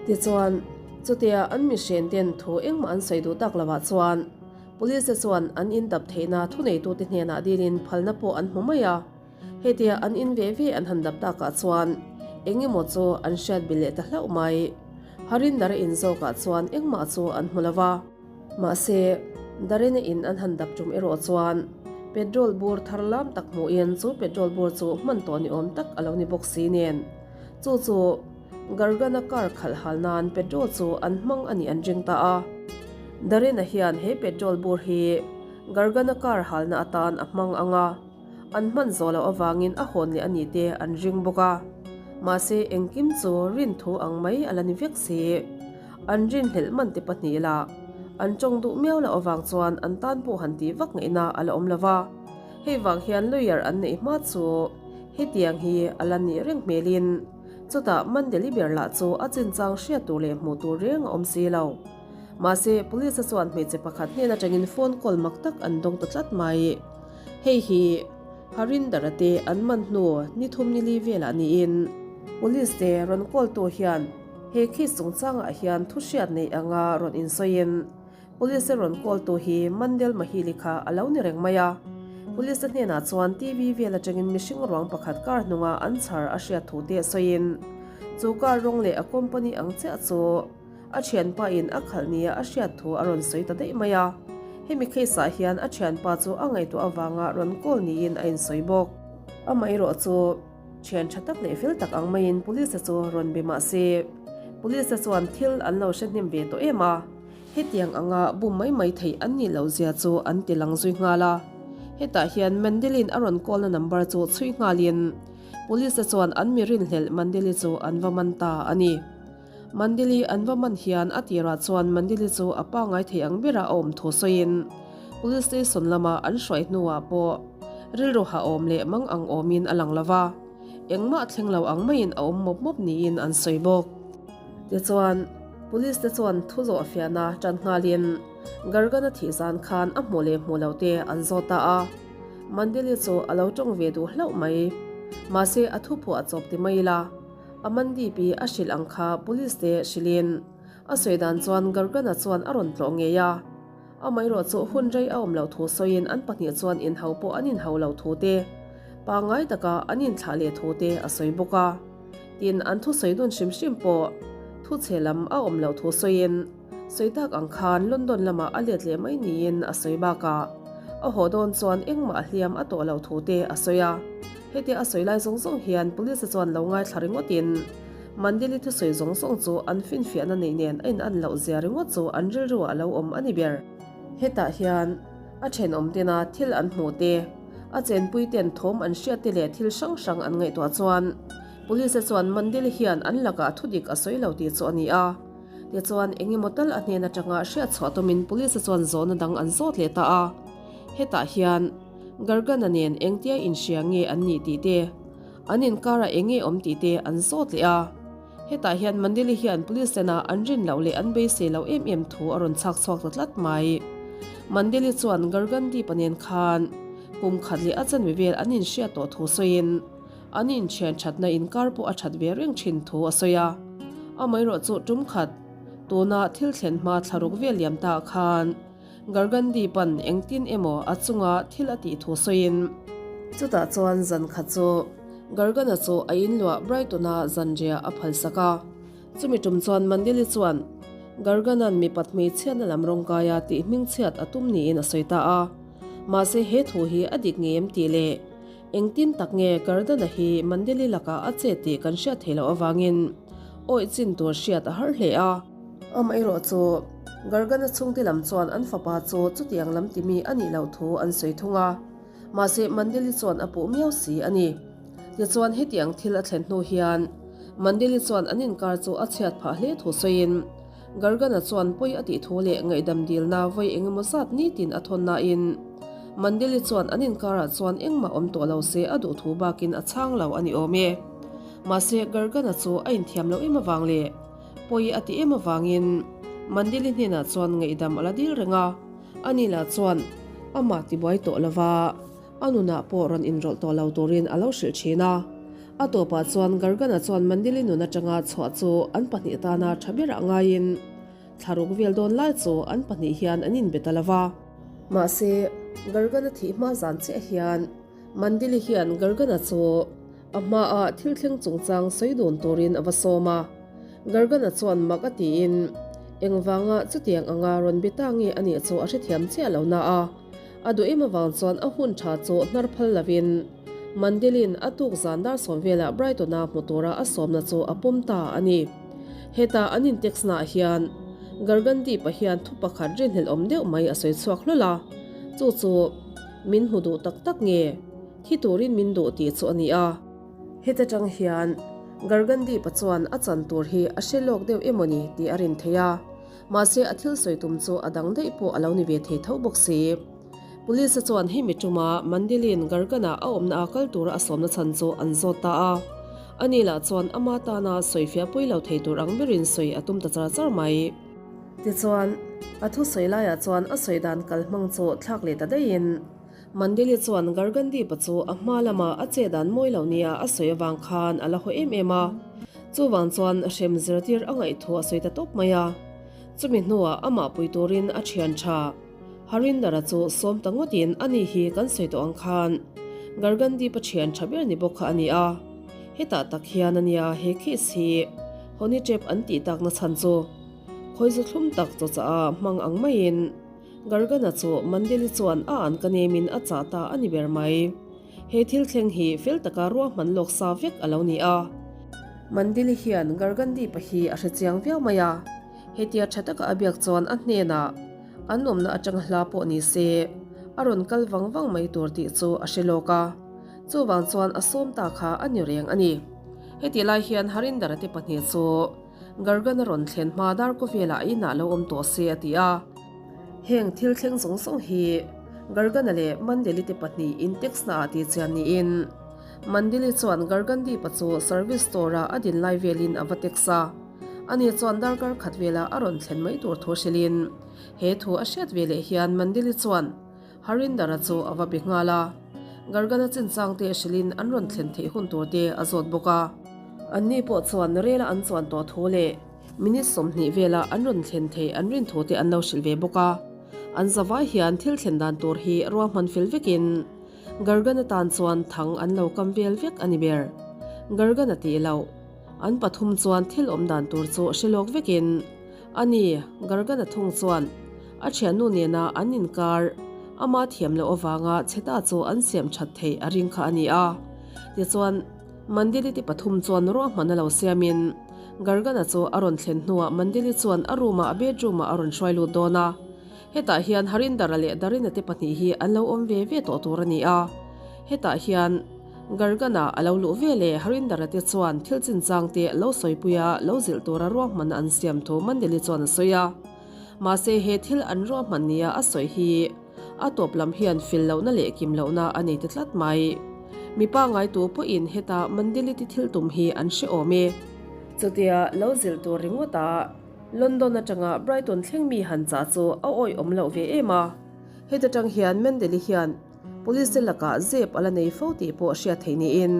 Tichuan, chutia an mihren ten thu engmah an sawi duh tak lovah chuan Police te chuan an in dap theihna thuneitute hnenah dilin phalna pawh an hmu mai a. Hetia an in ve ve an han dap takah chuan eng emaw chu an hriat bil leh ta hlauh mai. Harindara in zawkah chuan engmah chu an hmu lo va. Mahse, Darena in an han dap tum erawh chuan petrol bur thar lam tak hmuhin chu petrol bur chu hman tawh ni awm tak a lo ni bawk si nen. Chu chu Gargana car khalh hal nan petrol chu an hmang a nih an ring ta a. Darena hian he petrol bur hi Gargana car halna atan a hmang ang a. An hman zawh loh avangin a hawn leh a nih te an ring bawk a. Mahse engkim chu rin thu ang mai a la ni vek si. An rinhlelh man te pahnih lah an tawng duh miau loh avang chuan an tan pawh han tih vak ngaihna a la awm lo va. Hei vang hian lawyer an neih hma chu hetiang hi a la nih reng hmelin chutah Mandeli ber lah chu a chinchang hriat tur leh hmuh tur reng a awm si lo. Mahse police-a chuan hmeichhe pakhat hnen atangin phone call mak tak an dawng ta tlat mai. Hei hi Harindara te an man hnu ni thum ni li velah niin Police te rawn call tu hian he case chungchangah hian thu hriat nei anga rawn insawiin Police te rawn call tu hi Mandel Mahili kha a lo ni reng mai a. Police te hnenah chuan TV vel atangin mihring ruang pakhat car hnunga an chhar a hriat thu te sawiin chu car rawng leh a company ang chiah chu A thianpa in a khalh nia a hriat thu a rawn sawi ta daih mai a. Hemi case ah hian a thianpa chu a ngaihtuah avanga rawn call niin a insawi bawk. Amaherawh chu thian tha tak leh fel tak ang maiin police te chu rawn be mah se, police te chuan thil an lo hre hnem ve tawh em a, hetiang anga bum mai mai theih an nih loh zia chu an ti lang zui nghal a. Hetah hian Mandelin a rawn call na number chu chhui nghalin police te chuan an mi rinhlelh Mandeli chu an va man ta a ni. Mandili an va man hian a tirah chuan Mandili chu a pangngai thei ang bera a awm thu sawiin Police Station lama an hruai hnuah pawh rilru ha awm leh mang ang awmin a lang lo va, engmah thleng lo ang maiin a awm mawp mawp niin an sawi bawk. Tichuan, Police te chuan thu zawh fiahna tan nghalin Gargana thih zan khan a hmuh leh hmuh lo te an zawt ta a, Mandili chu a lo tawng ve duh hlauh mai. Mahse a thu phuah chawp ti mai ila. Amandeep i a hrilh ang kha police te hrilhin a sawi dan chuan Gargana chuan a rawn tlawh ngei a. Amaherawh chu hun rei a awm loh thu sawiin an pahnih chuan inhau pawh an inhau loh thu te, pangngai taka an inthlah leh thu te a sawi bawk a. Tin, an thusawi dun hrim hrim pawh thuchhe lam a awm loh thu sawiin. Sawi tak ang khan London lamah a let leh mai niin a sawi bakah a haw dawn chuan engmah hliam a tawh loh thu te a sawi a. Hetia a sawi lai zawng zawng hian Police chuan lo ngaithla ringawtin Mandeli thusawi zawng zawng chu an finfiahna neih nen a in an loh zia ringawt chu an rilru ah a lo awm a ni ber. Hetah hian a thenawm tena thil an hmuh te, a chenpui ten thawm an hriat te leh thil hrang hrang an ngaihtuah chuan Police chuan Mandeli hian an lakah thudik a sawi lo tih chu a ni a. Tichuan, engemaw tal a hnen atanga hriat chhuah tumin Police chuan zawhna dang an zawt leh ta a. Hetah hian Gargana nen engtia inhria nge an nih tih te, an inkarah eng nge awm tih te an zawt leh a. Hetah hian Mandeli hian Police tena an rin loh leh an beisei loh em em thu a rawn chhak chhuak ta tlat mai. Mandeli chuan Gargandeep-a nen khan kum khat leh a chanve vel an inhriat tawh thu sawiin, An inthian thatna inkar pawh a that ve reng thin thu a sawi a. Amaherawh chu tum khat, tuna thil thlen hma thlaruk vel liam ta khan Gargandi pan engtin emaw a chunga thil a tih thu sawiin, Chutah chuan zan khat chu Gargana chu a inluah Brighton-a zanriah a phalsak a. Chumi tum chuan Mandeli chuan Gargana'n mipat hmeichhiatna lam rawngkaia tih hmingchhiat a tum niin a sawi ta a. Mahse he thu hi a dik ngei em tih leh Engtin tak nge Gardana hi Mandeli lakah a che tih kan hriat theih loh avangin awih chin tur hriat a har hle a. Amaherawh chu Gargana chhungte lam chuan an fapa chu chutiang lam timi a nih loh thu an sawi thung a, mahse Mandeli chuan a puh miau si a ni. Tichuan hetiang thil a thlen hnu hian Mandeli chuan an inkar chu a chhiat phah hle thu sawiin Gargana chuan pawi a tih thu leh ngaihdam dilna vawi engemaw zat nitin a thawn nain Mandeli chuan an inkarah chuan engmah awm tawh lo se a duh thu bakin a chhang lo a ni awm e. Mahse Gargana chu a inthiam loh em avang leh pawi a ti em avangin Mandeli hnenah chuan ngaihdam a la dil reng a, ani lah chuan amah tibuai tawh lova A nunah pawh rawn inrawlh tawh lo turin a lo hrilh thin a. A tawpah chuan Gargana chuan Mandili nun atanga chhuah chu an pahnih tana tha berah ngaiin thlaruk vel dawn lai chu an pahnih hian an inbe ta lo va. Mahse, Gargana thih hma zan chiah hian Mandili hian Gargana chu a hmaah thil thleng chungchang sawi dun turin a va sawm a. Gargana chuan mak a tiin engvanga chutiang anga rawn be ta nge a nih chu a hrethiam chiah lo na a. A duh em avang chuan a hun tha chu hnar phal lovin Mandelin a tuk zan dar sawm velah Brighton-a hmu tura a sawmna chu a pawm ta a ni. Heta an intext naah hian Gargandeep-a hian thu pakhat rinhlelh awm deuh mai a sawi chhuak hlawl a, chu chu min hmu duh tak tak nge, thi turin min duh tih chu a ni a. Heta tang hian Gargandeep-a chuan a chan tur hi a hre lawk deuh emaw ni tih a rin theih a. Mahse a thil sawi tum chu a dang daih pawh a lo ni ve thei tho bawk si. Police chuan hemi tuma Mandilin Gargana a awmna a kal tura a sawmna chhan chu an zawt ta a. Ani lah chuan ama tana sawifiah pui lo thei tur ang berin sawi a tum ta char char mai. Tichuan, a thusawi laiah chuan a sawi dan kal hmang chu thlak leh ta daihin Mandeli chuan Gargandeep-a chu a hma lama a che dan mawi lo nia a sawi avang khan a la haw em em a, chuvang chuan hrem zirtir a ngaih thu a sawi ta tawp mai a. Chumi hnuah amah pui turin a thian tha Harinder-a chu sawm ta ngawtin ani hi kan sawi tawh ang khan Gargandeep-a thian tha ber ni bawk kha a ni a. Hetah tak hian a nia he case hi Honey Trap an tih takna chhan chu khawizu thlum tak chawchah a hmang ang maiin Gargana chu Mandeli chuan a an ka nemin a chah ta a ni ber mai. He thil thleng hi fel taka ruahman lawk sa vek a lo ni a. Mandeli hian Gargandeep-a hi a hre chiang viau mai a, hetia tha taka a biak chuan a hnenah an awmna atanga hla pawh ni se a rawn kal vang vang mai tur tih chu a hre lawk a, chuvang chuan a sawm ta kha a ni reng a ni. Hetih lai hian Harindara te pahnih chu Gargana rawn thlen hma dar kawvelah a inah lo awm tawh se a ti a. Heng thil thleng zawng zawng hi Gargana leh Mandeli te pahnih in text na ah tih chian niin Mandeli chuan Gargandeep-a chu service store ah a din lai velin a va text a. Ani chuan darkar khat velah a rawn thlen mai tur thu hrilhin he thu a hriat ve leh hian Mandeli chuan Harindara chu a va be nghal a, Gargana chinchang te hrilhin an rawn thlen theih hun tur te a zawt bawk a. Anni pawh chuan rela an chuan tawh thu leh minute 20 vela an rawn thlen theih an rin thu te an lo hrilh ve bawk a. An zavai hian thil thlen dan tur hi ruahman fel vekin Gargana tan chuan thang an lo kam vel vek a ni ber. Gargana tih loh an pathum chuan thil awm dan tur chu hre lawk vekin. Ani, Gargana thung chuan a thiannu nena an inkar ama thiam loh avanga chhe ta chu an siam that theih a ring kha a ni a. Tichuan, Mandili te pathum chuan ruahman a lo siamin Gargana chu a rawn thlen hnuah Mandili chuan a room-ah a bedroom-ah a rawn hruai lut dawn a. Hetah hian Harindara leh Darina te pahnih hi an lo awm ve ve tawh tur a ni a. Hetah hian Gargana a lo luh ve leh Harindara te chuan thil chinchang te lo sawipui a, lo zilh tura ruahmanna an siam thu Mandeli chuan a sawi a. Mahse he thil an ruahman nia a sawi hi a tawp lam hian fil lohna leh kim lohna a nei ta tlat mai. Mipa ngaitu pawhin heta Mandeli te thil tum hi an hre awm e. Chutia lo zilh tur ringawt a. London atanga Brighton thleng mi han chah chu a awihawm loh ve em a. Heta tang hian Mendeli hian Police te lakah zep a la nei fo tih pawh hriat theih niin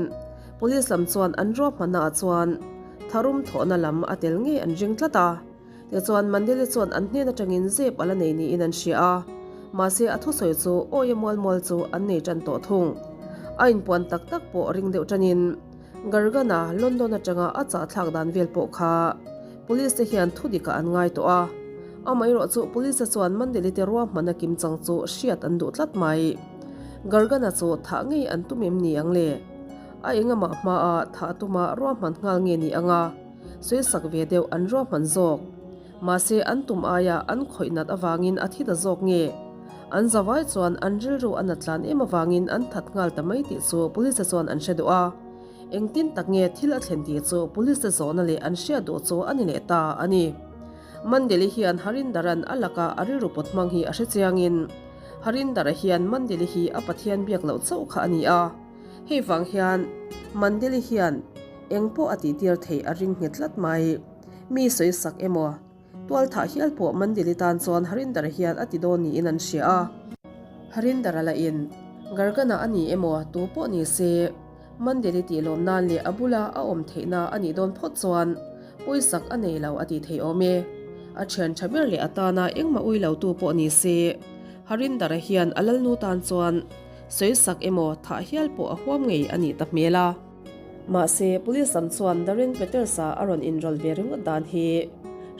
Police lam chuan an ruahmanna ah chuan tharum thawhna lam a tel ngei an ring tlat a. Tichuan Mandeli chuan an hnen atangin zep a la nei niin an hria a, mahse a thusawi chu awia mual mual chu an nei tan tawh thung. A inpuan tak tak pawh ring deuh tanin Gargana London atanga a chahthlak dan vel pawh kha Police te hian thu dikah an ngai tawh a, amaherawh chu Police te chuan Mandeli te ruahman a kim chang chu hriat an duh tlat mai. Gargana chu thah ngei an tum em ni ang le? A engamah hmaa thah tuma ruahman nghal nge ni anga sawisak ve deuh an ruahman zawk. Mahse an tum aia an khawih nat avangin a thi ta zawk nge? An zavai chuan an rilru a nat tlan em avangin an that nghal ta mai tih chu Police te chuan an hre duh a. Engtin tak nge thil a thlen tih chu police te zawhna leh an hriat duh chu a ni leh ta a ni. Mandeli hian Harindaran a laka a rilru pawt hmang hi a hre chiangin Harindara hian Mandeli hi a Pathian biak loh chauh kha a ni a, hei vang hian Mandeli hian eng pawh a tihtir theih a ring nghet tlat mai. Mi sawi sak emaw? Tualthah hial pawh Mandili tan chuan Harindara hian a ti dawn niin an hria a. Harindara lahin, Gargana a ni emaw tu pawh ni se, Mandili tih lawm nan leh a bula a awm theihna a nih dawn phawt chuan pawisak a nei lo a ti thei awm e. A thian tha ber leh atana engmah ui lo tu pawh ni se, Harindara hian a lalnu tan chuan sawisak emaw thah hial pawh a huam ngei a nih ta hmel a. Mahse, Police lam chuan Darren Peters-a a rawn inrawlh ve ringawt dan hi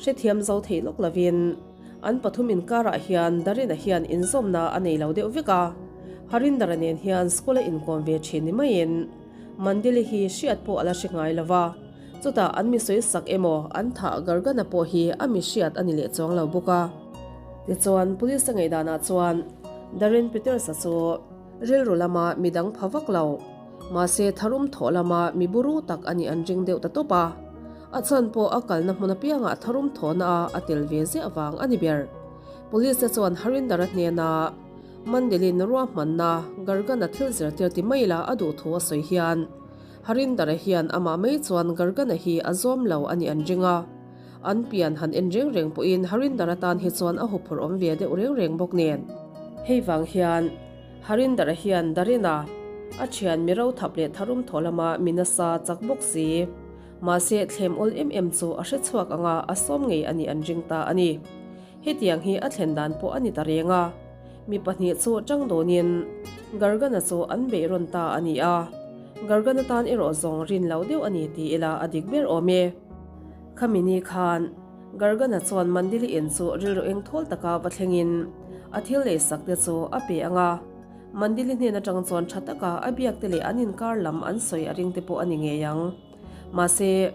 hrethiam zo theih lawk lovin an pathum inkarah hian Darren-a hian inzawmna a nei lo deuh vek a, Harinder-a nen hian school-a inkawm ve thin ni maiin Mandili hi hriat pawh a la hre ngai lo va, chutah an mi sawisak emaw an thah Gargana pawh hi a mi hriat a ni leh chuang lo bawk a. Tichuan, Police-a ngaihdanah chuan Darren Peters-a chu rilru lama midang pha vak lo. Mahse, tharum thawh lama mi buru tak a nih an ring deuh ta tawp a. A chhan pawh a kalna hmun apiangah tharum thawhna a a tel ve ziah vang a ni ber. Police te chuan Harinder-a hnena Mandilin ruahmanna Gargana thil zirtir ti mai la a duh thu a sawi hian Harinder-a hian amah mai chuan Gargana hi a zawm lo a nih an ring a. An pian han en reng reng pawhin Harinder-a tan hi chuan a huphurh awm ve deuh reng reng bawk nen. Hei vang hian. Harindara hian Darina a thian mi ro thap leh tharum thaw lama mi nasa chak bawk si. Mahse thlem awl em em chu a hre chhuak anga a sawm ngei a nih an ring ta a ni. Hetiang hi a thlen dan pawh a ni ta reng a. Mi pahnih chu tang dawnin Gargana chu an beih rawn ta a ni a. Gargana tan erawh zawng rin lo deuh a ni ti ila a dik ber awm e. Khami ni khan Gargana chuan Mandili in chu rilru eng thawl taka va thlengin a thil lei sak te chu a pe ang a. Mandili hnen atang chuan tha taka a biak te leh an inkar lam an sawi a ring te pawh a ni ngei ang. Mahse,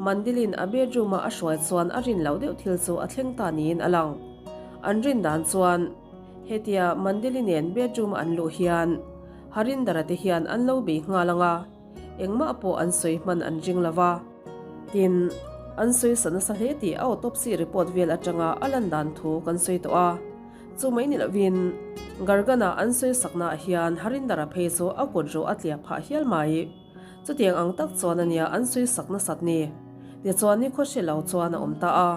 Mandilin a bedroom a a hruai chuan a rin loh deuh thil chu a thleng ta niin a lang. An rin dan chuan hetia Mandili nen bedroom a an luh hian Harindara te hian an lo bei nghal ang a. Engmah pawh an sawi hman an ring lo va. Tin, an sawi sa nasa hle tih a autopsy report vel atanga a lan dan thu kan sawi tawh a. Chu mai ni lovin, Gargana an sawi saknaah hian Harindara phei chu a kut ro a tliah phah hial mai. Chutiang ang tak chuan ania an sawi sak nasat ni. Tichuan ni khawhre lo chuan a awm ta a.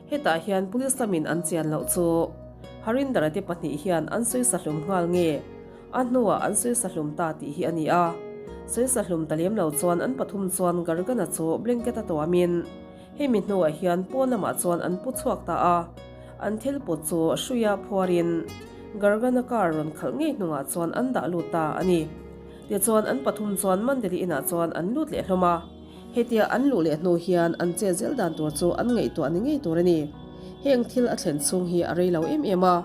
Hetah hian police lamin an chian loh chu Harindara te pahnih hian an sawi sa hlum nghal nge? A hnuah an sawi sahlum ta tih hi a ni a. Sawi sahlum ta lem lo chuan an pathum chuan Gargana chu blanket a tuamin hemi hnuah hian pawn lamah chuan an pu chhuak ta a. An thil put chu hruia phuarin Gargana car rawn khalh ngei hnungah chuan an dah lut ta a ni. Tichuan an pathum chuan Mandeli inah chuan an lut leh hlawm a. Hetia an luh leh hnu hian an che zel dan tur chu an ngaihtuah ni ngei tur a ni. Heng thil a thlen chhung hi a rei lo em em a,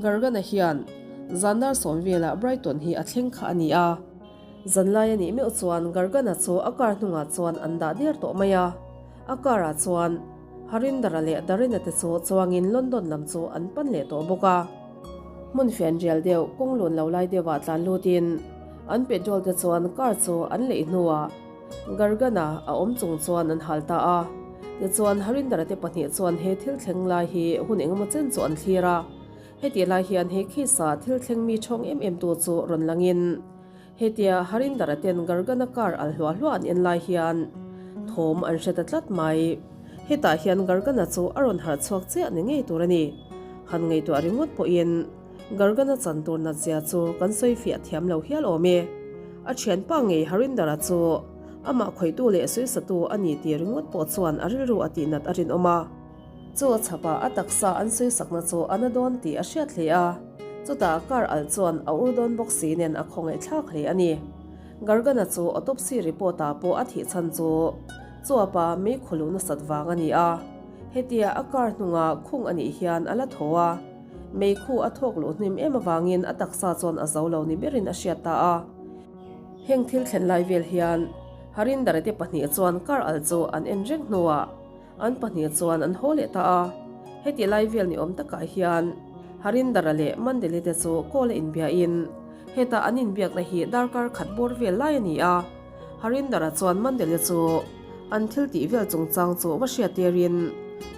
Gargana hian zan dar sawm velah Brighton hi a thleng kha a ni a. Zanlai a nih meuh chuan Gargana chu a car hnungah chuan an dah der tawh mai a. A car ah chuan Harindara leh Darina te chu chuangin London lam chu an pan leh tawh bawk a. Hmun fianrial deuh kawng lun lo lai deuhah tlan lutin an petrol te chuan car chu an leih hnuah Gargana a awm chung chuan an hal ta a. Tichuan Harindara te pahnih chuan he thil thleng lai hi hun engemaw chen chu an thlir a. Hetih lai hian he case ah thil thleng mi thawng em em tu chu rawn langin Hetia Harindara ten Gargana car al hluah hluah an en lai hian thawm an hre ta tlat mai. Hetah hian Gargana chu a rawn harh chhuak chiah ni ngei tur a ni. Han ngaihtuah ringawt pawhin Gargana chan tur nat zia chu kan sawi fiah thiam lo hial awm e. A thianpa ngei Harindara chu amah khawihtu leh sawisatu a ni tih ringawt pawh chuan a rilru a tihnat a rinawm a. Chu a chhapah a taksa an sawisakna chu a na dawn tih a hriat hle a, chutah car alh chuan a ur dawn bawk si nen a khawngaih thlak hle a ni. Gargana chu autopsy report ah pawh a thih chhan chu chuapa mei khawluh nasat vang a ni a, hetia a car hnunga khung a nih hian a la thaw a, meikhu a thawk luh hnim em avangin a taksa chuan a zo lo ni berin a hriat ta a. Heng thil thlen lai vel hian Harindara te pahnih chuan car alh chu an en reng hnuah An pahnih chuan an haw leh ta a, heti lai vel ni awm takah hian Harindara leh Mandeli te chu call a inbiahin heta an inbiakna hi darkar khat bawr vel lai a ni a. Harindara chuan Mandeli chu an thil tih vel chungchang chu va hriat tirin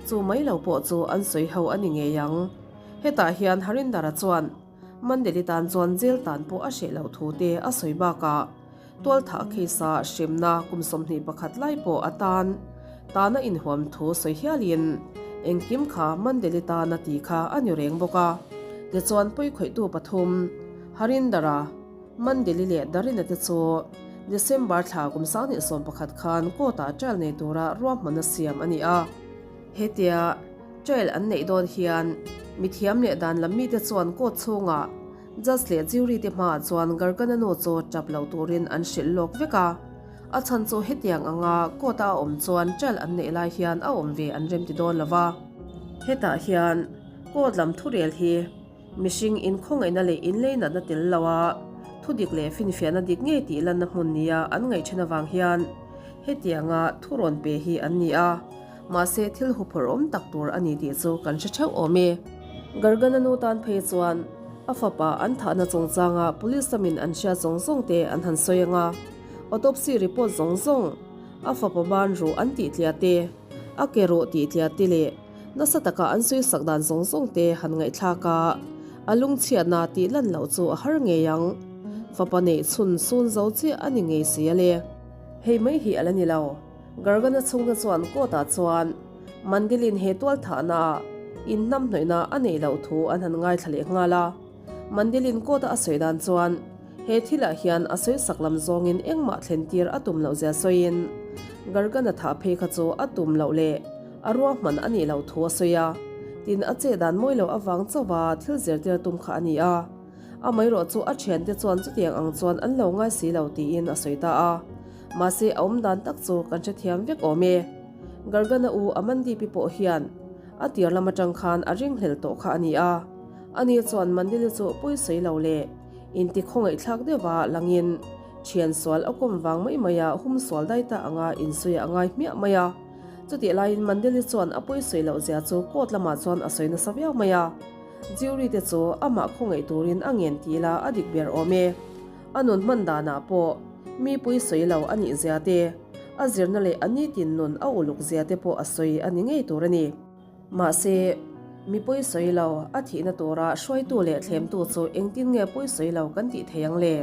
chu mai lo pawh chu an sawi ho a ni ngei ang. Hetah hian Harindara chuan Mandeli tan chuan jail tan pawh a hreh loh thu te a sawi bakah, Tualthah case-a hremna kum 21 lai pawh a tan tana inhuam thu sawi hialin engkim kha Mandeli tana ti kha a ni reng bawk a. Tichuan pawikhawihtu pathum Harindara, Mandeli leh Darina te chu December thla kum 2011 khan court-ah trial nei tura ruahmanna siam a ni a. Hetia trial an neih dawn hian mithiam leh dan lam mite chuan court chhungah Judge leh jury te hmaah chuan Gargana nu chu tap lo turin an hrilh lawk vek a, a chhan chu hetiang anga court a a awm chuan trial an neih lai hian a awm ve an remti dawn lo va. Hetah hian court lam thurel hi mihring inkhawngaihna leh inleinatna tel lo a thudik leh finfiahna dik ngei tih lanna hmun nia an ngaih then avang hian hetianga thu rawn pe hi an ni a, mahse thil huphurhawm tak tur a ni tih chu kan hre theuh awm e. Gargana nu tan phei chuan a fapa an thahna chungchanga police lamin an hriat zawng zawng te an han sawi ang a, autopsy report zawng zawng, a fapa ban ruh an tih tliah te, a ke ruh tih tliah te leh nasa taka an sawi sak dan zawng zawng te han ngaihthlak a, a lungchhiatna tih lan loh chu a har ngei ang. Fapa neih chhun sun zo chiah a ni ngei si a le. Hei mai hi a la ni lo. Gargana chhungte chuan court ah chuan Mandilin he tual thahna ah inhnamhnawihna a neih loh thu an han ngaithla leh nghal a. Mandilin court a a sawi dan chuan he thil ah hian a sawisak lam zawngin engmah thlen tir a tum loh zia sawiin Gargana thah phei kha chu a tum loh leh a ruahman a nih loh thu a sawi a. Tin a chet dan mawi loh avang chauha thil zirtir tum kha a ni a. Amaherawh chu a thiante chuan chutiang ang chuan an lo ngai si lo tiin a sawi ta a. Mahse a awm dan tak chu kan hrethiam vek awm e. Gargana u Amandeep-i pawh hian a tir lam atang khan a ringhlel tawh kha a ni a. Ani chuan Mandili chu pawi sawi lo leh inti khawngaihthlak deuha langin thian sual a kawm vang mai mai a hum sual dai ta anga insawi a ngai hmiah mai a. Chutih laiin Mandili chuan a pawi sawi loh zia chu court lamah chuan a sawi nasa viau mai a. Jury te chu amah khawngaih turin a ngen tih la a dik ber awm e. A nun hman danah pawh mi pui sawi lo a nih zia te, a zirna leh a nitin nun a uluk zia te pawh a sawi a ni ngei tur a ni. Mahse, mi pawi sawi lo a thihna tura hruaitu leh thlemtu chu engtin nge pawi sawi lo kan tih thei ang le?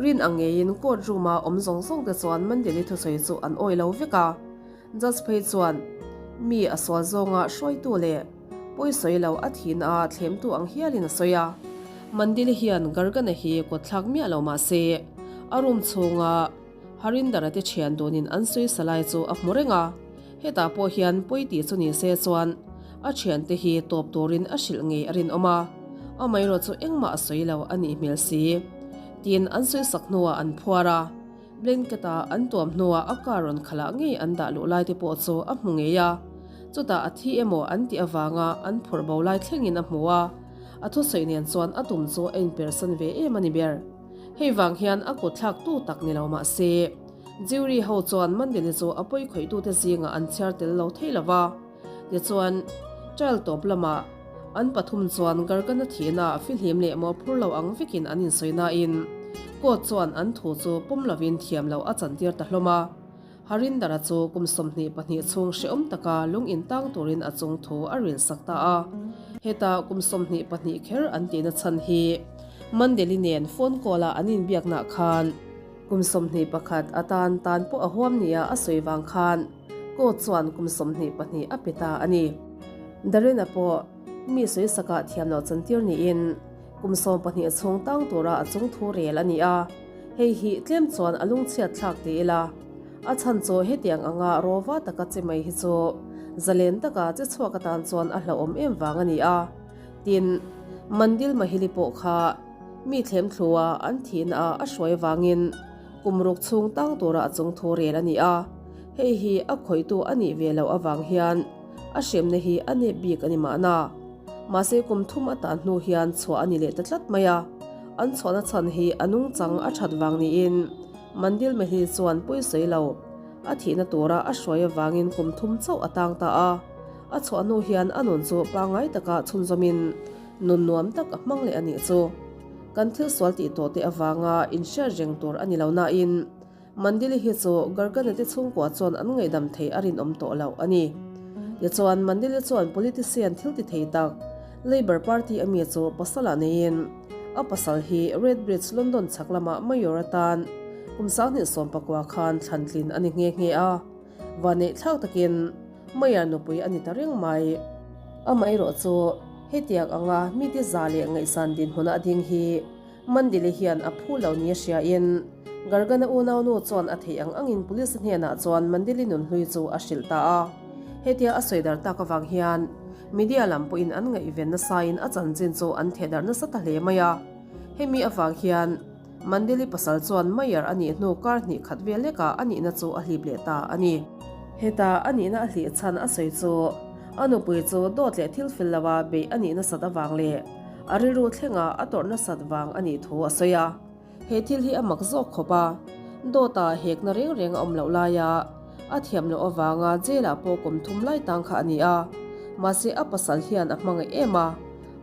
Rin ang ngeiin court room-a awm zawng zawng te chuan Mandeli thusawi chu an awih lo vek a. Judge phei chuan mi a sual zawnga hruaitu leh pawi sawi lo a thihna a thlemtu ang hialin a sawi a. Mandili hian Gargana hi kawt thlak miah lo mah se, a room chhunga Harindara te thian dunin an sawi sa lai chu a hmu reng a. Hetah pawh hian pawi tih chu ni se chuan a thiante hi tawp turin a hrilh ngei a rinawm a, amaherawh chu engmah a sawi lo a nih hmel si. Tin, an sawi sak hnuah an phuar a. Blanket-a an tuam hnuah a car rawn khalah ngei an dah luh lai te pawh chu a hmu ngei a. Chutah a thi emaw an tih avanga an phurh bo lai thlengin a hmu a, a thusawi nen chuan a tum chu a inpersan ve em a ni ber. Hei vang hian a kut thlak tu tak ni lo mah se, jury ho chuan Mandeli chu a pawi khawihtute zingah an chhiar tel lo thei lo va. Tichuan, trial tawp lamah an pathum chuan Gargana thihna fihlim leh mawhphur lo ang vekin an insawi nain court chuan an thu chu pawm lovin thiam loh a chantir ta hlawm a. Harindara chu kum 22 chhung hrehawm taka lung intang turin a chung thu a ril sak ta a. Heta kum 22 kher an tihna chhan hi Mandeli nen phone call a an inbiaknaah khan kum 21 atan tan pawh a huam nia a sawi vang khan court chuan kum 22 a pe ta a ni. Darren-a pawh mi sawi sakah thiam loh chantir niin kum 12 chhung tang tura a chung thu rel a ni a. Hei hi tlem chuan a lungchhiat thlak ti ila, a chhan chu hetiang anga rawva taka che mai hi chu zalen taka che chhuak atan chuan a hlauhawm em vang a ni a. Tin, Mandil Mahili pawh kha mi thlem thlua an thihna ah a hruai vangin kum ruk chhung tang tura a chung thu rel a ni a. Hei hi a khawihtu a nih ve loh avang hian a hremna hi a nep bik a ni mahna. Mahse kum thum a tan hnu hian chhuah a ni leh ta tlat mai a. An chhuahna chhan hi a nungchang a that vang niin Mandil Mehli chuan pawisawi lo a thihna tura a hruai avangin kum thum chauh a tang ta a. A chhuah hnu hian a nun chu pangngai taka chhunzawmin nun nuam tak a hmang leh a nih chu. Kan thil sual tih tawh te avanga inhriat reng tur a ni lo nain Mandili hi chu Gargana te chhungkua chuan an ngaihdam thei a rinawm tawh loh a ni. Tichuan, Mandili chuan politician thil ti thei tak Labour Party a mi chu pasal ah neiin a pasal hi Redbridge London chhak lamah mayor atan kum 2019 khan thlantlin a ni nghe nghe a. Vanneih thlak takin mayor nupui a ni ta reng mai. Amaherawh chu hetiang anga mite za leh ngaihsan dinhmuna a ding hi Mandili hian a phu lo ni a hriain Gargana unaunu chuan a theih ang angin police hnenah chuan Mandili nunhlui chu a hrilh ta a. Hetia a sawi dar tak avang hian media lam pawhin an ngaihven nasain a chanchin chu an theh darh nasa ta hle mai a. Hemi avang hian Mandili pasal chuan mayor a nih hnu kar hnih khat vel lekah a nihna chu a hlip leh ta a ni. Heta a nihna a hlih chhan a sawi chu a nupui chu dawt leh thil fel lova beih a nih nasat avang leh A rilru thlenga a tawrh nasat vang a nih thu a sawi a. He thil hi a mak zawk khawp a, dawta hekna reng reng a awm loh laia a thiam loh avanga jail-ah pawh kum thum lai tang kha a ni a. Mahse a pasal hian a hmangaih em a,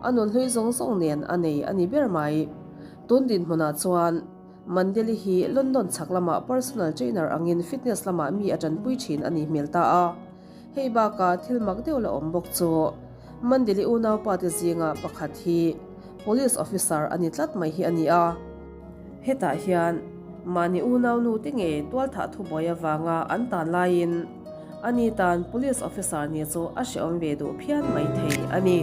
a nunhlui zawng zawng nen a nei a ni ber mai. Tun dinhmunah chuan Mandeli hi London chhak lamah personal trainer angin fitness lamah mi a tanpui thin a nih hmel ta a. Hei bakah thil mak deuh la awm bawk chu Mandeli unaupa te zinga pakhat hi Police officer a ni tlat mai hi a ni a. Hetah hian mahni unaunu te ngei tualthah thubuai avanga an tan laiin ani tan Police officer ni chu a hrehawm ve duh phian mai thei a ni.